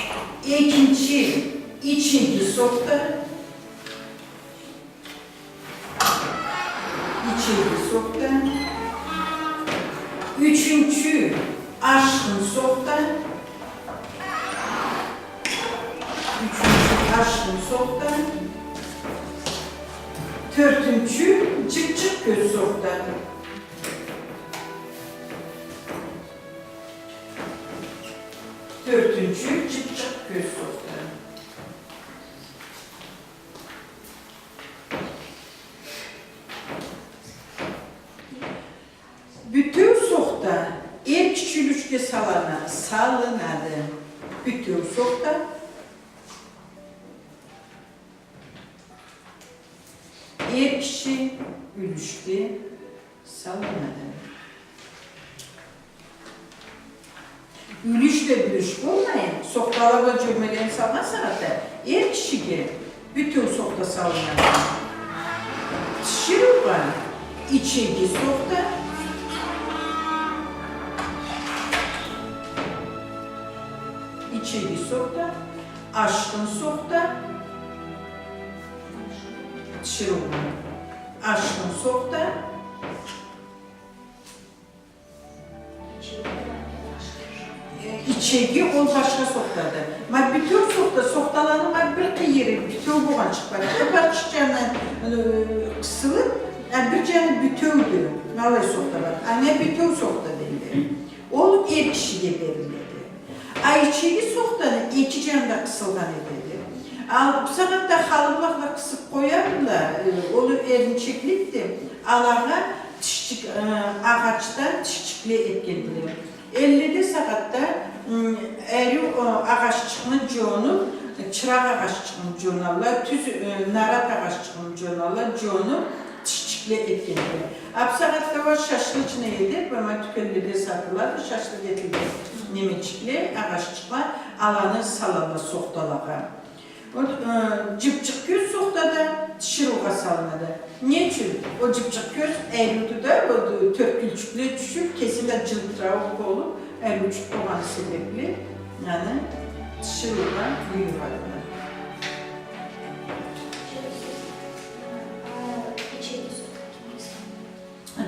Экинчи, ичеги сохта. Ичеги сохта. Ючюнчю, ашхын сохта. Ючюнчю, ашхын сохта. Тёртюнчю, джыбчыкъ кёз сохта. Тёртюнчю, джыбчыкъ кёз сохта. Бютеу сохта эр киши юлюшге салына-, салынады. Бютеу сохта эр киши юлюшге салынады. Юлюш да юлюш болмайын, сохтала бла джёрмелени салгъан сагъатда эр кишиге бютеу сохта салынады. Тиширыугъа ичеги сохта, ичеги сохта, ашхын сохта, тиширыугъа ашхын сохта, ичеги ол башха сохтады. Ма бютеу сохта, сохталаны ма бир къыйыры бютеу болгъанчыкъ барды. Бир башха джаны, э, къысылыб, а бир джаны бютеудю. Аллай сохта бар. Анга бютеу сохта дейди. Ол эр кишиге бериледи. А ичеги сохтаны эки джаны да къысылгъан этеди. Ал бусагъатда халыбла къысыб къоядыла, э, ол эринчекликди. Алагъа тишчик, э, агъачдан тишчикле этгендиле. Элледе сагъатда, м, ариу, э, агъаччыкъны джонуб, чыракъ агъаччыгъын джоналла, тюз, э, нарат агъаччыгъын джоналла, джонуб, тишчикле этгендиле. А бусагъатда уа шашлычный эди, ма тюкенледе сатылады, шашлык этилген немечикле, агъаччыкъла, аланы салалла сохталагъа. Вот, э, джыбчыкъ кёз сохта да тиширыугъа салынады. Не ючюн? Ол джыбчыкъ кёз ариуду да, ол тёрткюлчюкле тюшюб, кеси да джылтырауукъ болуб, ариучукъ болгъаны себебли, аны тиширыугъа буюрадыла.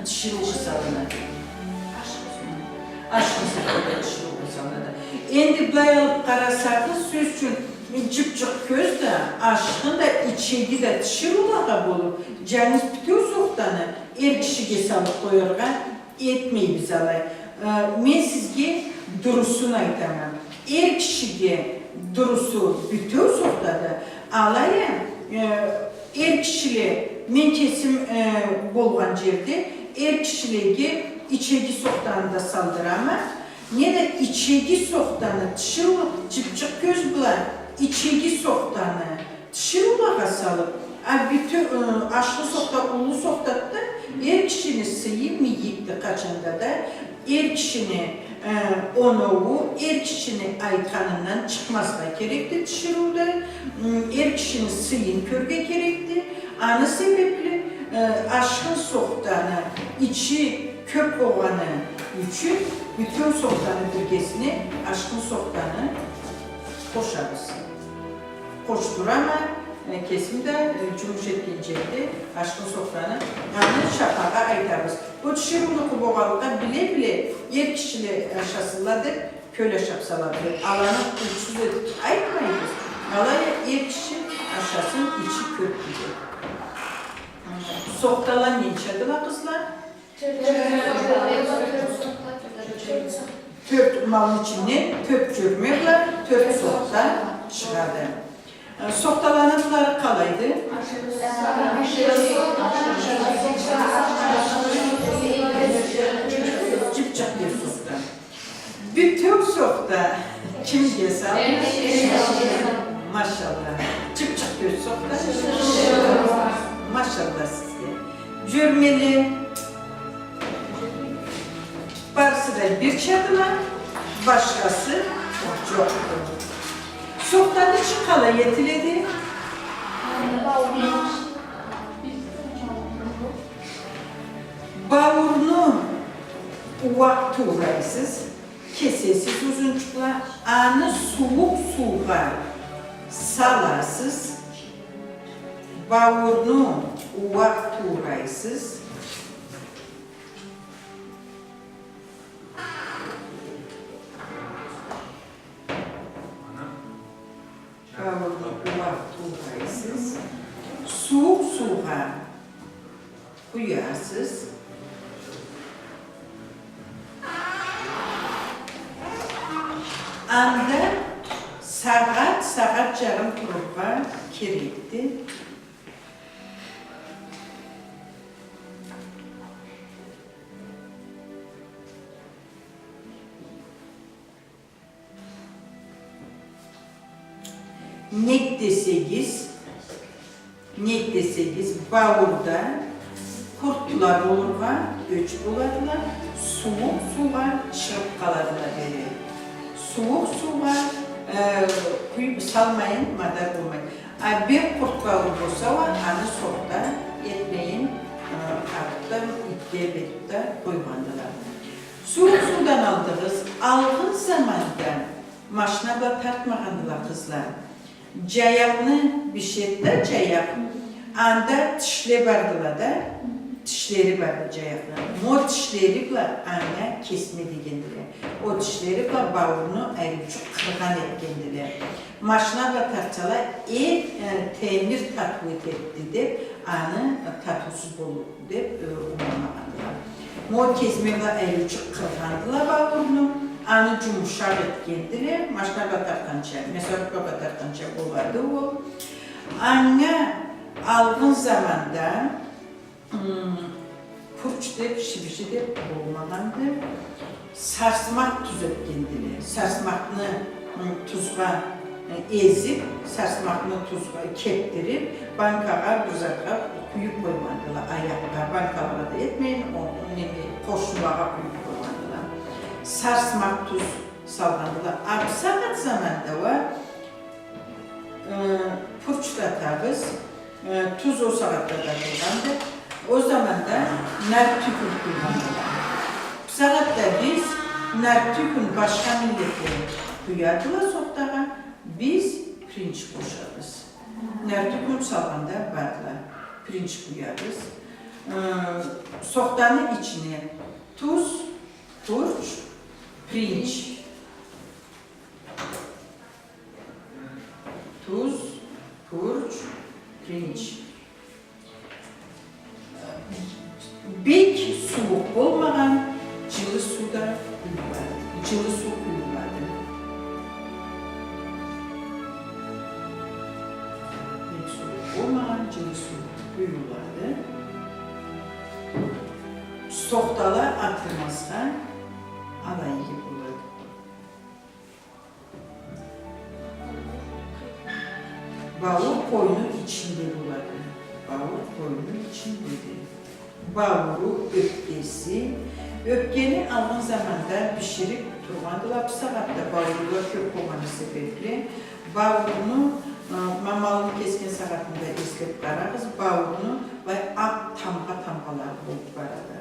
Тиширыугъа салынады. Ашхын сохта да тиширыугъа салынады. Энди былай алыб къарасагъыз, сёз ючюн, джыбчыкъ кёз да, ашхын да, ичеги да тиширыулагъа болуб, джангыз бютеу сохтаны эр кишиге салыб къояргъа этмейбиз алай. Э, мен сизге дурусун айтама. Эр кишиге дурусу бютеу сохтады. Алай а, э, эр кишиле, мен кесим, э, болгъан джерде, эр кишилеге ичеги сохтаны да салдырама. Неда ичеги сохтаны, тиширыу, джыбчыкъ кёз бла ичеги сохтаны тиширыулагъа салыб, а бютеу, э, ашхын сохта, уллу сохтады да, эр кишини сыйы мийикди къачан да да, эр кишини, э, оноуу, эр кишини айтханындан чыкъмазгъа керекди тиширыуда, м, эр кишини сыйын кёрге керекди. Аны себебли, э, ашхын сохтаны ичи кёб болгъаны ючюн бютеу сохтаны биргесине ашхын сохтаны къошабыз. Къошдурама, э, кесим да, э, джумуш этген джерде ашхын сохтаны, аны шапагъа айтабыз. Ол тиширыунукъу болгъанлыкъгъа биле-биле эр кишиле ашасынла деб, Кёль ашаб салабыз. Аланы учсуз этиб айтмайбыз. Алай а эр киши ашасын, ичи кёб тиеди. Сохтала ненчадыла, къызла? Тёрт малны ичинден тёрт джёрме бла тёрт сохта чыгъады. Э, сохталаны атлары къалайды? Джыбчыкъ бир сохта. Бютеу сохта кимге салды? Машалла. Джыбчыкъ тёрт сохта. Машалла сизге. Джёрмели. Барысы да бирчадыла, башхасы джокъду. Сохтаны ичи къалай этиледи? Бауурну ууакъ туурайсыз, кесесиз узунчукъла, аны сууукъ суугъа саласыз, бауурну ууакъ туурайсыз. Бауурну ууакъ туурайсыз. Сууукъ суугъа къуясыз. Анда сагъат, сагъат джарым турургъа керекди. Нек десегиз, нек десегиз, бауурда къуртла болургъа ёч боладыла, сууукъ суугъа чыгъыб къаладыла бери. Сууукъ суугъа, э, къуюб салмайын мадар болмайды. А бек къурт бауур болса уа, аны сохта этмейин, э, атыб да, итге бериб да къойгъандыла. Сууукъ суудан алдыгъыз, алгъын заманда машина бла тартмагъандыла, къызла. Джаякъны бишеди да, джаякъ, анда тишле бардыла да, тишлери барды джаякъны. Мо тишлери бла анга кесме дегендиле. О тишлери бла бауурну ариучукъ къыргъан этгендиле. Машина бла тартсала, э, э, темир татыу этеди деб, аны, э, татыусуз болур деб, э, ангыламагъандыла. Мо кесме бла ариучукъ къыргъандыла бауурну, аны джумушакъ этгендиле, машина бла тартханча, мясорубка бла тартханча болады ол. Анга алгъын заманда, м, пурч деб, шибижи деб болмагъанды. Сарсмакъ туз этгендиле. Сарсмакъны, ы, тузгъа, ы, эзиб, сарсмакъны тузгъа кебдириб, банкагъа, бир затха къуюб къойгъандыла, аякъгъа, банкалагъа да этмейин, о, неме, къошулагъа къуюб къойгъандыла. Сарсмакъ туз салгъандыла. А бусагъат заманда уа, ы, пурч да атабыз, Э, туз о сагъатда да къуйгъанды. О заманда нартюхню къуйгъандыла. Бусагъатда биз нартюхню башха миллетле къуядыла сохтагъа, биз пиринч къошабыз. Нартюхню салгъанда бардыла, пиринч къуябыз. Э, сохтаны ичине туз, пурч, пиринч. Туз, пурч, пиринч. Бек сууукъ болмагъан джылы суу да къуюлады. Джылы суу къуюлады. Бек сууукъ болмагъан джылы суу къуюлады. Сохтала атылмазгъа алай иги болады. Бауур къойну ичинде болады. Бауур къойну ичиндеди. Баууру, ёпкеси. Ёпкени алгъын заманда бишириб тургъандыла. Бусагъатда бауурула кёб болгъаны себебли, баууруну, э, ма малны кесген сагъатында эслеб къарагъыз, баууруну былай акъ тамгъа-тамгъалары болуб барады.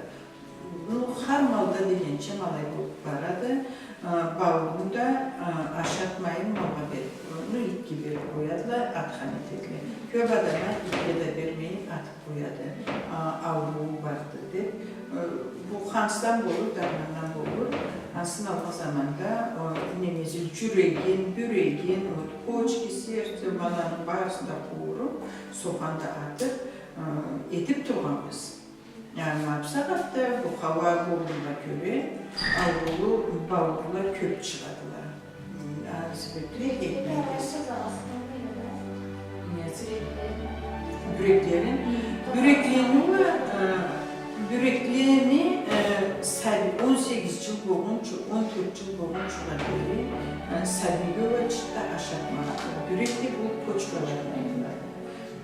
Ну, хар малда дегенча алай болуб барады. А, бауурну да, а, ашатмайын малгъа бериб, ну, итге бериб къоядыла, атхан этедиле. Кёб адам а итге да бермейин, атыб къояды. А, ауруу барды деб. Э, бу хансдан болур, дармандан болур. Асын алгъан заманда, о, немеси, джюрегин, бюрегин, вот, почки, сердце, ма аланы барысын да къууруп, соханы да атып, э, этип тургъанбыз. Ма бусагъатда бу хауа болургъа кёре, аурулу бауурла кёп чыгъадыла. М, аны себепли этмейбиз. Неси? Бюреклерин. Бюреклени уа, э, бюреклени, э, сабий, он сегиз джыл болгъунчу, он тёрт джыл болгъунчугъа дери, э, сабийге уа чыртда ашатмагъанла. Бюрек деб ол почкаларына айтылады.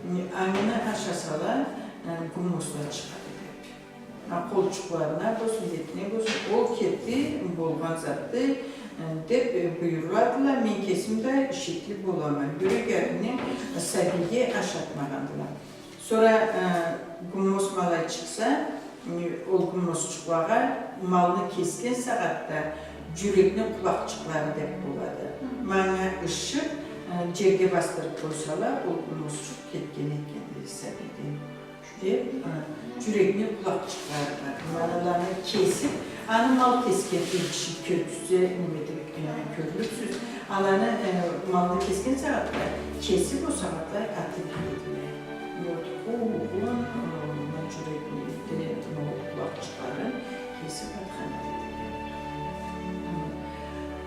М, аны ашасала, э, гуммосла чыгъады деб. А, къолчукъларына болсун, бетине болсун, ол керти болгъан затды, э, деб, э, буюрладыла. Мен кесим да шекли болама. Бюреклени сабийге ашатмагъандыла. Сора, э, гуммос ма алай чыкъса, э, ол гуммосчукълагъа малны кесген сагъатда джюрекни къулакъчыкълары деб болады. Ма анга ышыкъ, э, джерге басдырыб къойсала, ол гуммосчукъ кетген этгенди сабийден. Деб, э, джюрекни къулакъчыкълары бар. Ма аланы кесиб, аны мал кесген эр киши кёргюзтсе, неме этиб, э, кёрлюксюз. Аланы, э, малны кесген сагъатда, кесиб ол сагъатда атыб ийедиле. Вот, къуугъун, э, джюрегин да, ол къулакъчыкъларын кесиб атхан этедиле.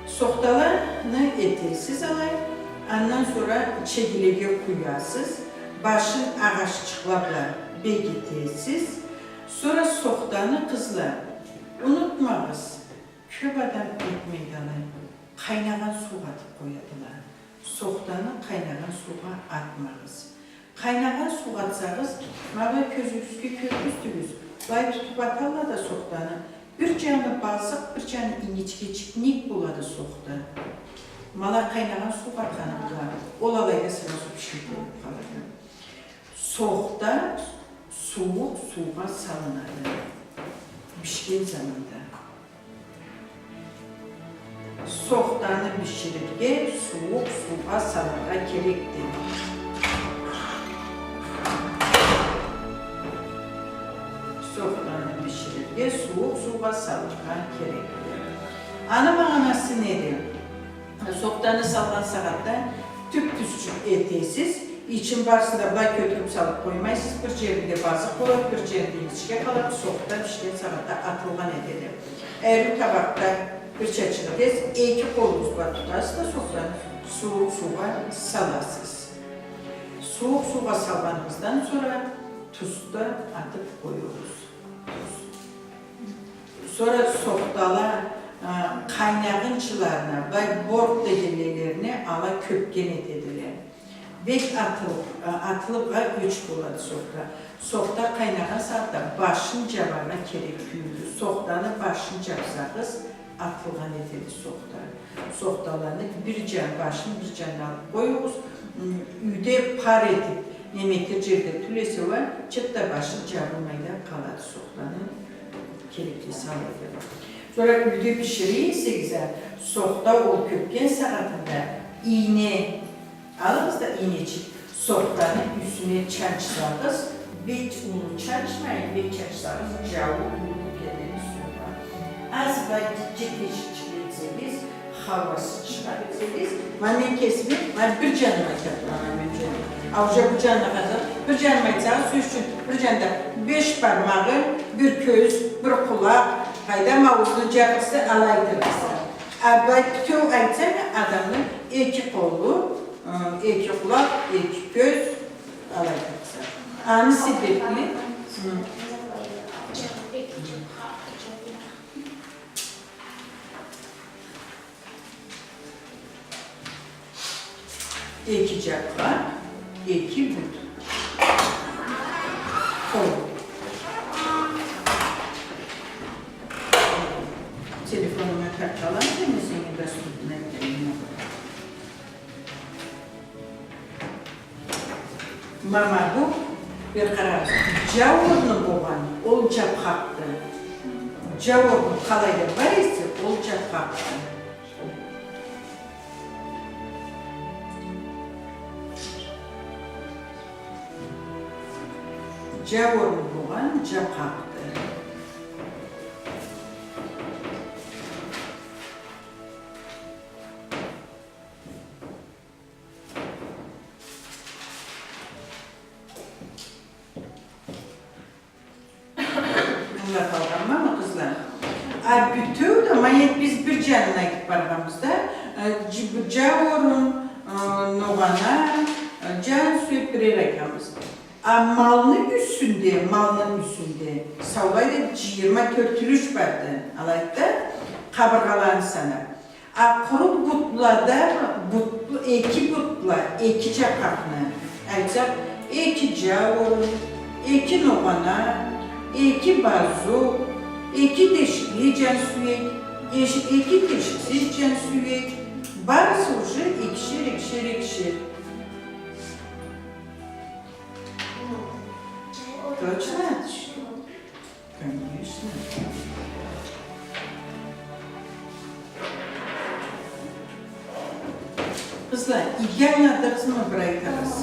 Сохталаны этесиз алай, андан сора чегилеге къуясыз. Башын агъаччыкъла бла бегитесиз. Сора сохтаны, къызла, унутмагъыз, кёб адам этмейди алай. Къайнагъан суу къатыб къоядыла. Сохтаны къайнагъан суугъа атмагъыз. Къайнагъан суу къатсагъыз, ма былай кёзюгюзге кёргюзтюгюз, былай тутуб аталла да сохтаны, бир джаны базыкъ, бир джаны ингичгечик нек болады сохта. Ма алай къайнагъан суу къатханы бла, ол алайда сразу бишириб болуб къалады. Сохта сууукъ суугъа салынады бишген заманда. Сохтаны биширирге сууукъ суугъа салыргъа керекди. Сохтаны биширирге сууукъ суугъа салыргъа керекди. Аны магъанасы неди? Сохтаны салгъан сагъатда тюп-тюзчюк этесиз, ичин барысын да былай кётюрюб салыб къоймайсыз, бир джеринде базыкъ болады, бир джеринде ингичге къалады, сохта бишген сагъатда атылгъан этеди. Ариу табакъда бир чачыкъ этесиз, эки къолугъуз бла тутасыз да сохтаны, сууукъ суугъа саласыз. Сууукъ суугъа салгъаныгъыздан сора тузну да атыб къоюгъуз. Сора сохтала, а, къайнагъынчыларына, былай борт дегенлерине ала кёпген этедиле. Бек атылыб, а, атылыб а ёч болады сохта. Сохта къайнагъан сагъатда башын джабаргъа керек тюйюлдю. Сохтаны башын джабсагъыз, атылгъан этеди сохта. Сохталаны бир джан, башын бир джанына алыб къоюгъуз, м, юйде пар этиб, неме этер джерде тюл эсе уа, чыртда башы джабылмай да къалады сохтаны, керекли салады. Сора юйде бишире эсегиз а, сохта ол кёпген сагъатында ийне алыгъыз да, ийнечик, сохтаны юсюне чанчсагъыз, бек уллу чанчмайын, бек чанчсагъыз, джауу уллу кетеди суугъа. Аз былай джетешикчик этсегиз, хауасы чыгъады десегиз, ма мен кесиме, ма бир джаныма айтырма, ма мен джаныма. А уже бу джанына къарасагъыз, бир джаныма айтсагъыз, сёз ючюн, бир джанда беш бармагъы, бир кёз, бир къулакъ, къайдам, ауузну джаргъысы алайдыр десегиз. А былай бютеу айтсам, адамны эки къолу, э, эки къулакъ, эки кёз, алайдыр десегиз. Аны себепли, хы. Эки джакъгъа, эки бют. Къол. Телефонунга таркъалам, сени доступный этейим. Ма, ма бу, бир къарагъыз, джауурну болгъан, ол джабхакъды. Джауурну къалайда бар эсе, ол джабхакъды. Джауурну болгъан джабхакъды. Ма энди биз бир джанын айтып баргъанбыз да, э, дж-, джауурун, э, ногъана, э, джан сюек бирер айтханбыз. А малны юсюнде, малны юсюнде саулай да джыйырма тёрт юлюш барды, алайды да, къабыргъаларын санап. А къуру бутлада, бут-, эки бутла, эки джакъакъны, айтсакъ, эки джауурун, эки ногъана, эки базукъ, эки тешикли джан сюек, эш-, эки тешиксиз джан сюек, барысы уже экишер, экишер, экишер. Точно? Конечно. Къызла, иги ангыладыгъызмы, бир айтыгъыз?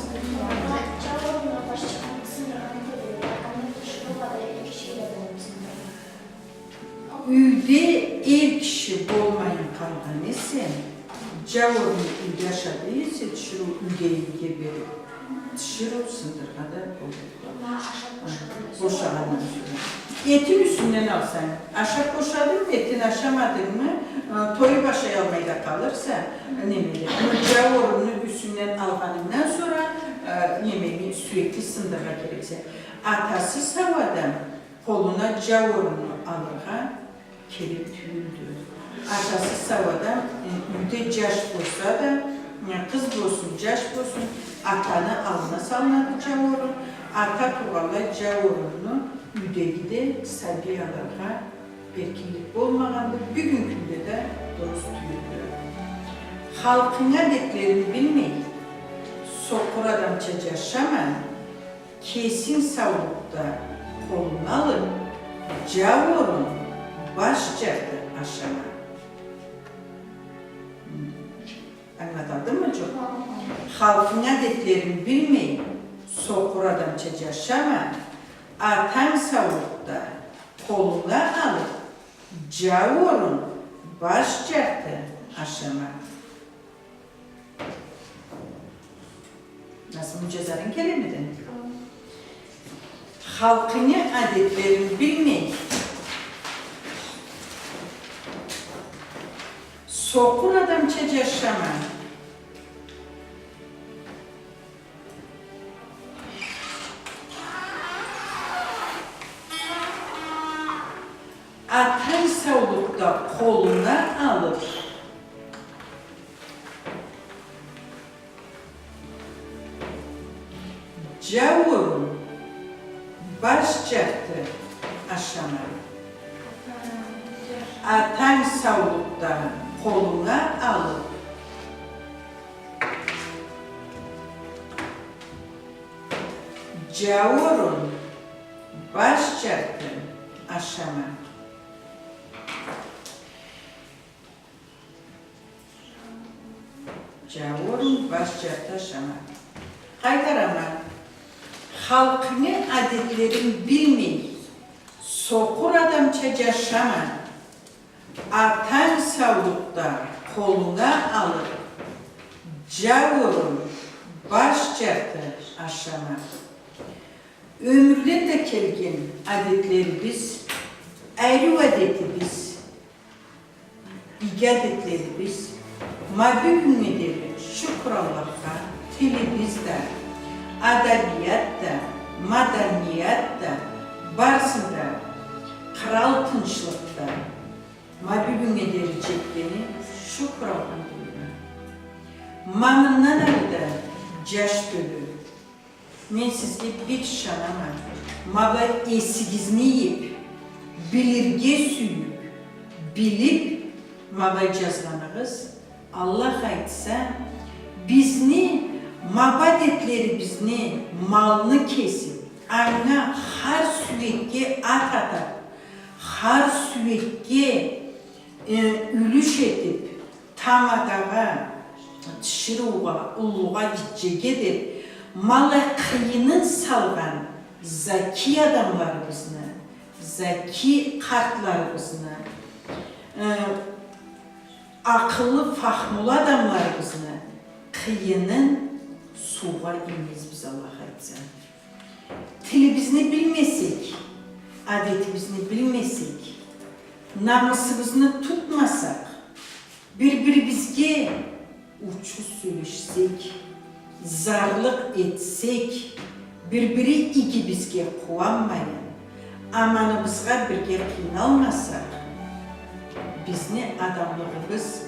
Джауурунну башчыгъын сындыргъанын кёргенде, аны тиширыугъа да эки шей да болуп сындыргъан. Юйде эр киши болмайын къалгъан эсе, джауурунну юйде ашады эсе, тиширыу юйдегиге берип, тиширыу сындырыргъа да болур. Бошагъандан сора. Этин юсюнден алсанг, ашап бошадынгмы, этин ашамадынгмы, э, тоюп ашаялмай да къалырса, немеде. Аны джауурунну юсюнден алгъанынгдан сора, э, немени, сюекни сындырыргъа керексе. Атасы сау адам къолуна джауурунну алыргъа керек тюйюлдю. Атасы сау адам, э, юйде джаш болса да, э, къыз болсун, джаш болсун, атаны аллына салынады джауурун, ата тургъанлай джауурунну юйдеги да сабий алыргъа эркинлик болмагъанды, бюгюн кюнде да дурус тюйюлдю. Халкъынгы адетлерин билмей, сокъур адамча джашама, кесинг саулукъда къолунга алып, джауурун, баш джарты ашама. Ангылаталдыммы, джокъ? Халкъынгы адетлерин билмей, сокъур адамча джашама, атанг саулукъда къолунга алып, джауурун, баш джарты ашама. Назму, джазарынг келемиди? Халкъынгы адетлерин билмей, сокъур адамча джашама. Атанг саулукъда къолунга алып, джауурун, баш джарты ашама. Атанг саулукъда къолунга алып, джауурун, баш джарты ашама. Джауурун, баш джарты ашама. Къайтарама. Халкъынгы адетлерин билмей, сокъур адамча джашама. Атанг саулукъда къолунга алып, джауурун, баш джарты ашама. Ёмюрден да келген адетлерибиз, ариу адетибиз, иги адетлерибиз, ма бюгюннге дери, шукур Аллахха, тилибиз да, адабият да, маданият да, барысы да къырал тынчлыкъда, ма бюгюннге дери джетгени, шукур, алхамдулиллах. Ма мындан ары да джаш тёлю. Мен сизге бек ышанама. Ма былай эсигизни ийип, билирге сюйюп, билип, ма былай джазгъаныгъыз, Аллах айтса, бизни, ма бу адетлерибизни, малны кесип, анга хар сюекге ат атап, хар сюекге, э, юлюш этип, тамадагъа, тиширыугъа, уллугъа, гитчеге деп, ма былай къыйынын салгъан заки адамларыбызны, заки къартларыбызны, э, акъыллы, фахмулу адамларыбызны къыйынын суугъа иймезбиз, Аллах айтса. Тилибизни билмесек, адетибизни билмесек, Намысыбызны тутмасакъ, бир-бирибизге учуз сёлешсек, зарлыкъ этсек, бир-бири игибизге къууанмайын, аманыбызгъа бирге къыйналмасакъ, бизни адамлыгъыбыз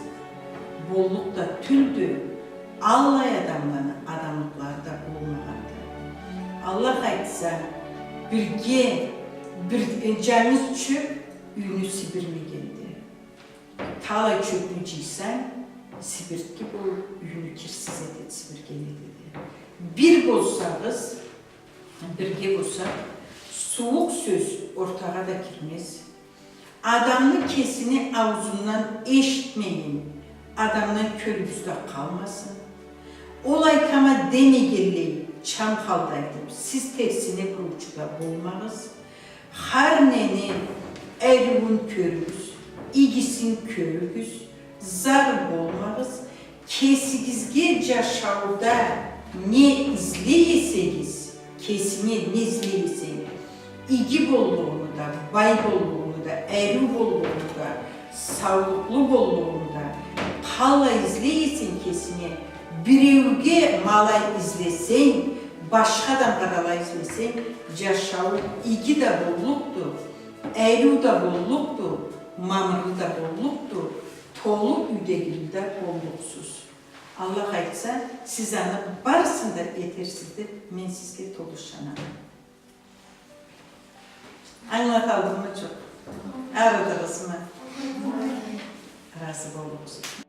боллукъ да тюлдю, аллай адамланы адамлыкълары да болмагъанды. Аллах айтса, бирге, бир, э, джангыз чёп юйню сибирмегенди. Талай чёпню джыйсанг, сибиртки болуп, юйню кирсиз этеди, сибирген этеди. Бир болсагъыз, бирге болсакъ, сууукъ сёз ортагъа да кирмез. Адамны кесини аузундан эшитмейин, адамдан кёлюбюзде къалмасын. Ол айтама демегенлей, чам халда айтып, сиз терсине буруучу да болмагъыз. Хар нени ариуун кёрюгюз, игисин кёрюгюз, зар болмагъыз. Кесигизге джашауда не излей эсегиз, кесинге не излей эсенг, иги боллугъуну да, бай боллугъуну да, ариу боллугъуну да, саулукълу боллугъуну да, къалай излей эсенг кесинге, биреуге ма алай излесенг, башха адамгъа да алай излесенг, джашауунг иги да боллукъду, ариу да боллукъду, мамырлы да боллукъду, толу юйдегили да боллукъсуз. Аллах айтса, сиз аны барысын да этерсиз деп, мен сизге толу ышанама. Ангылаталдыммы, джокъ? Арыдыгъызмы? Разы боллукъсуз.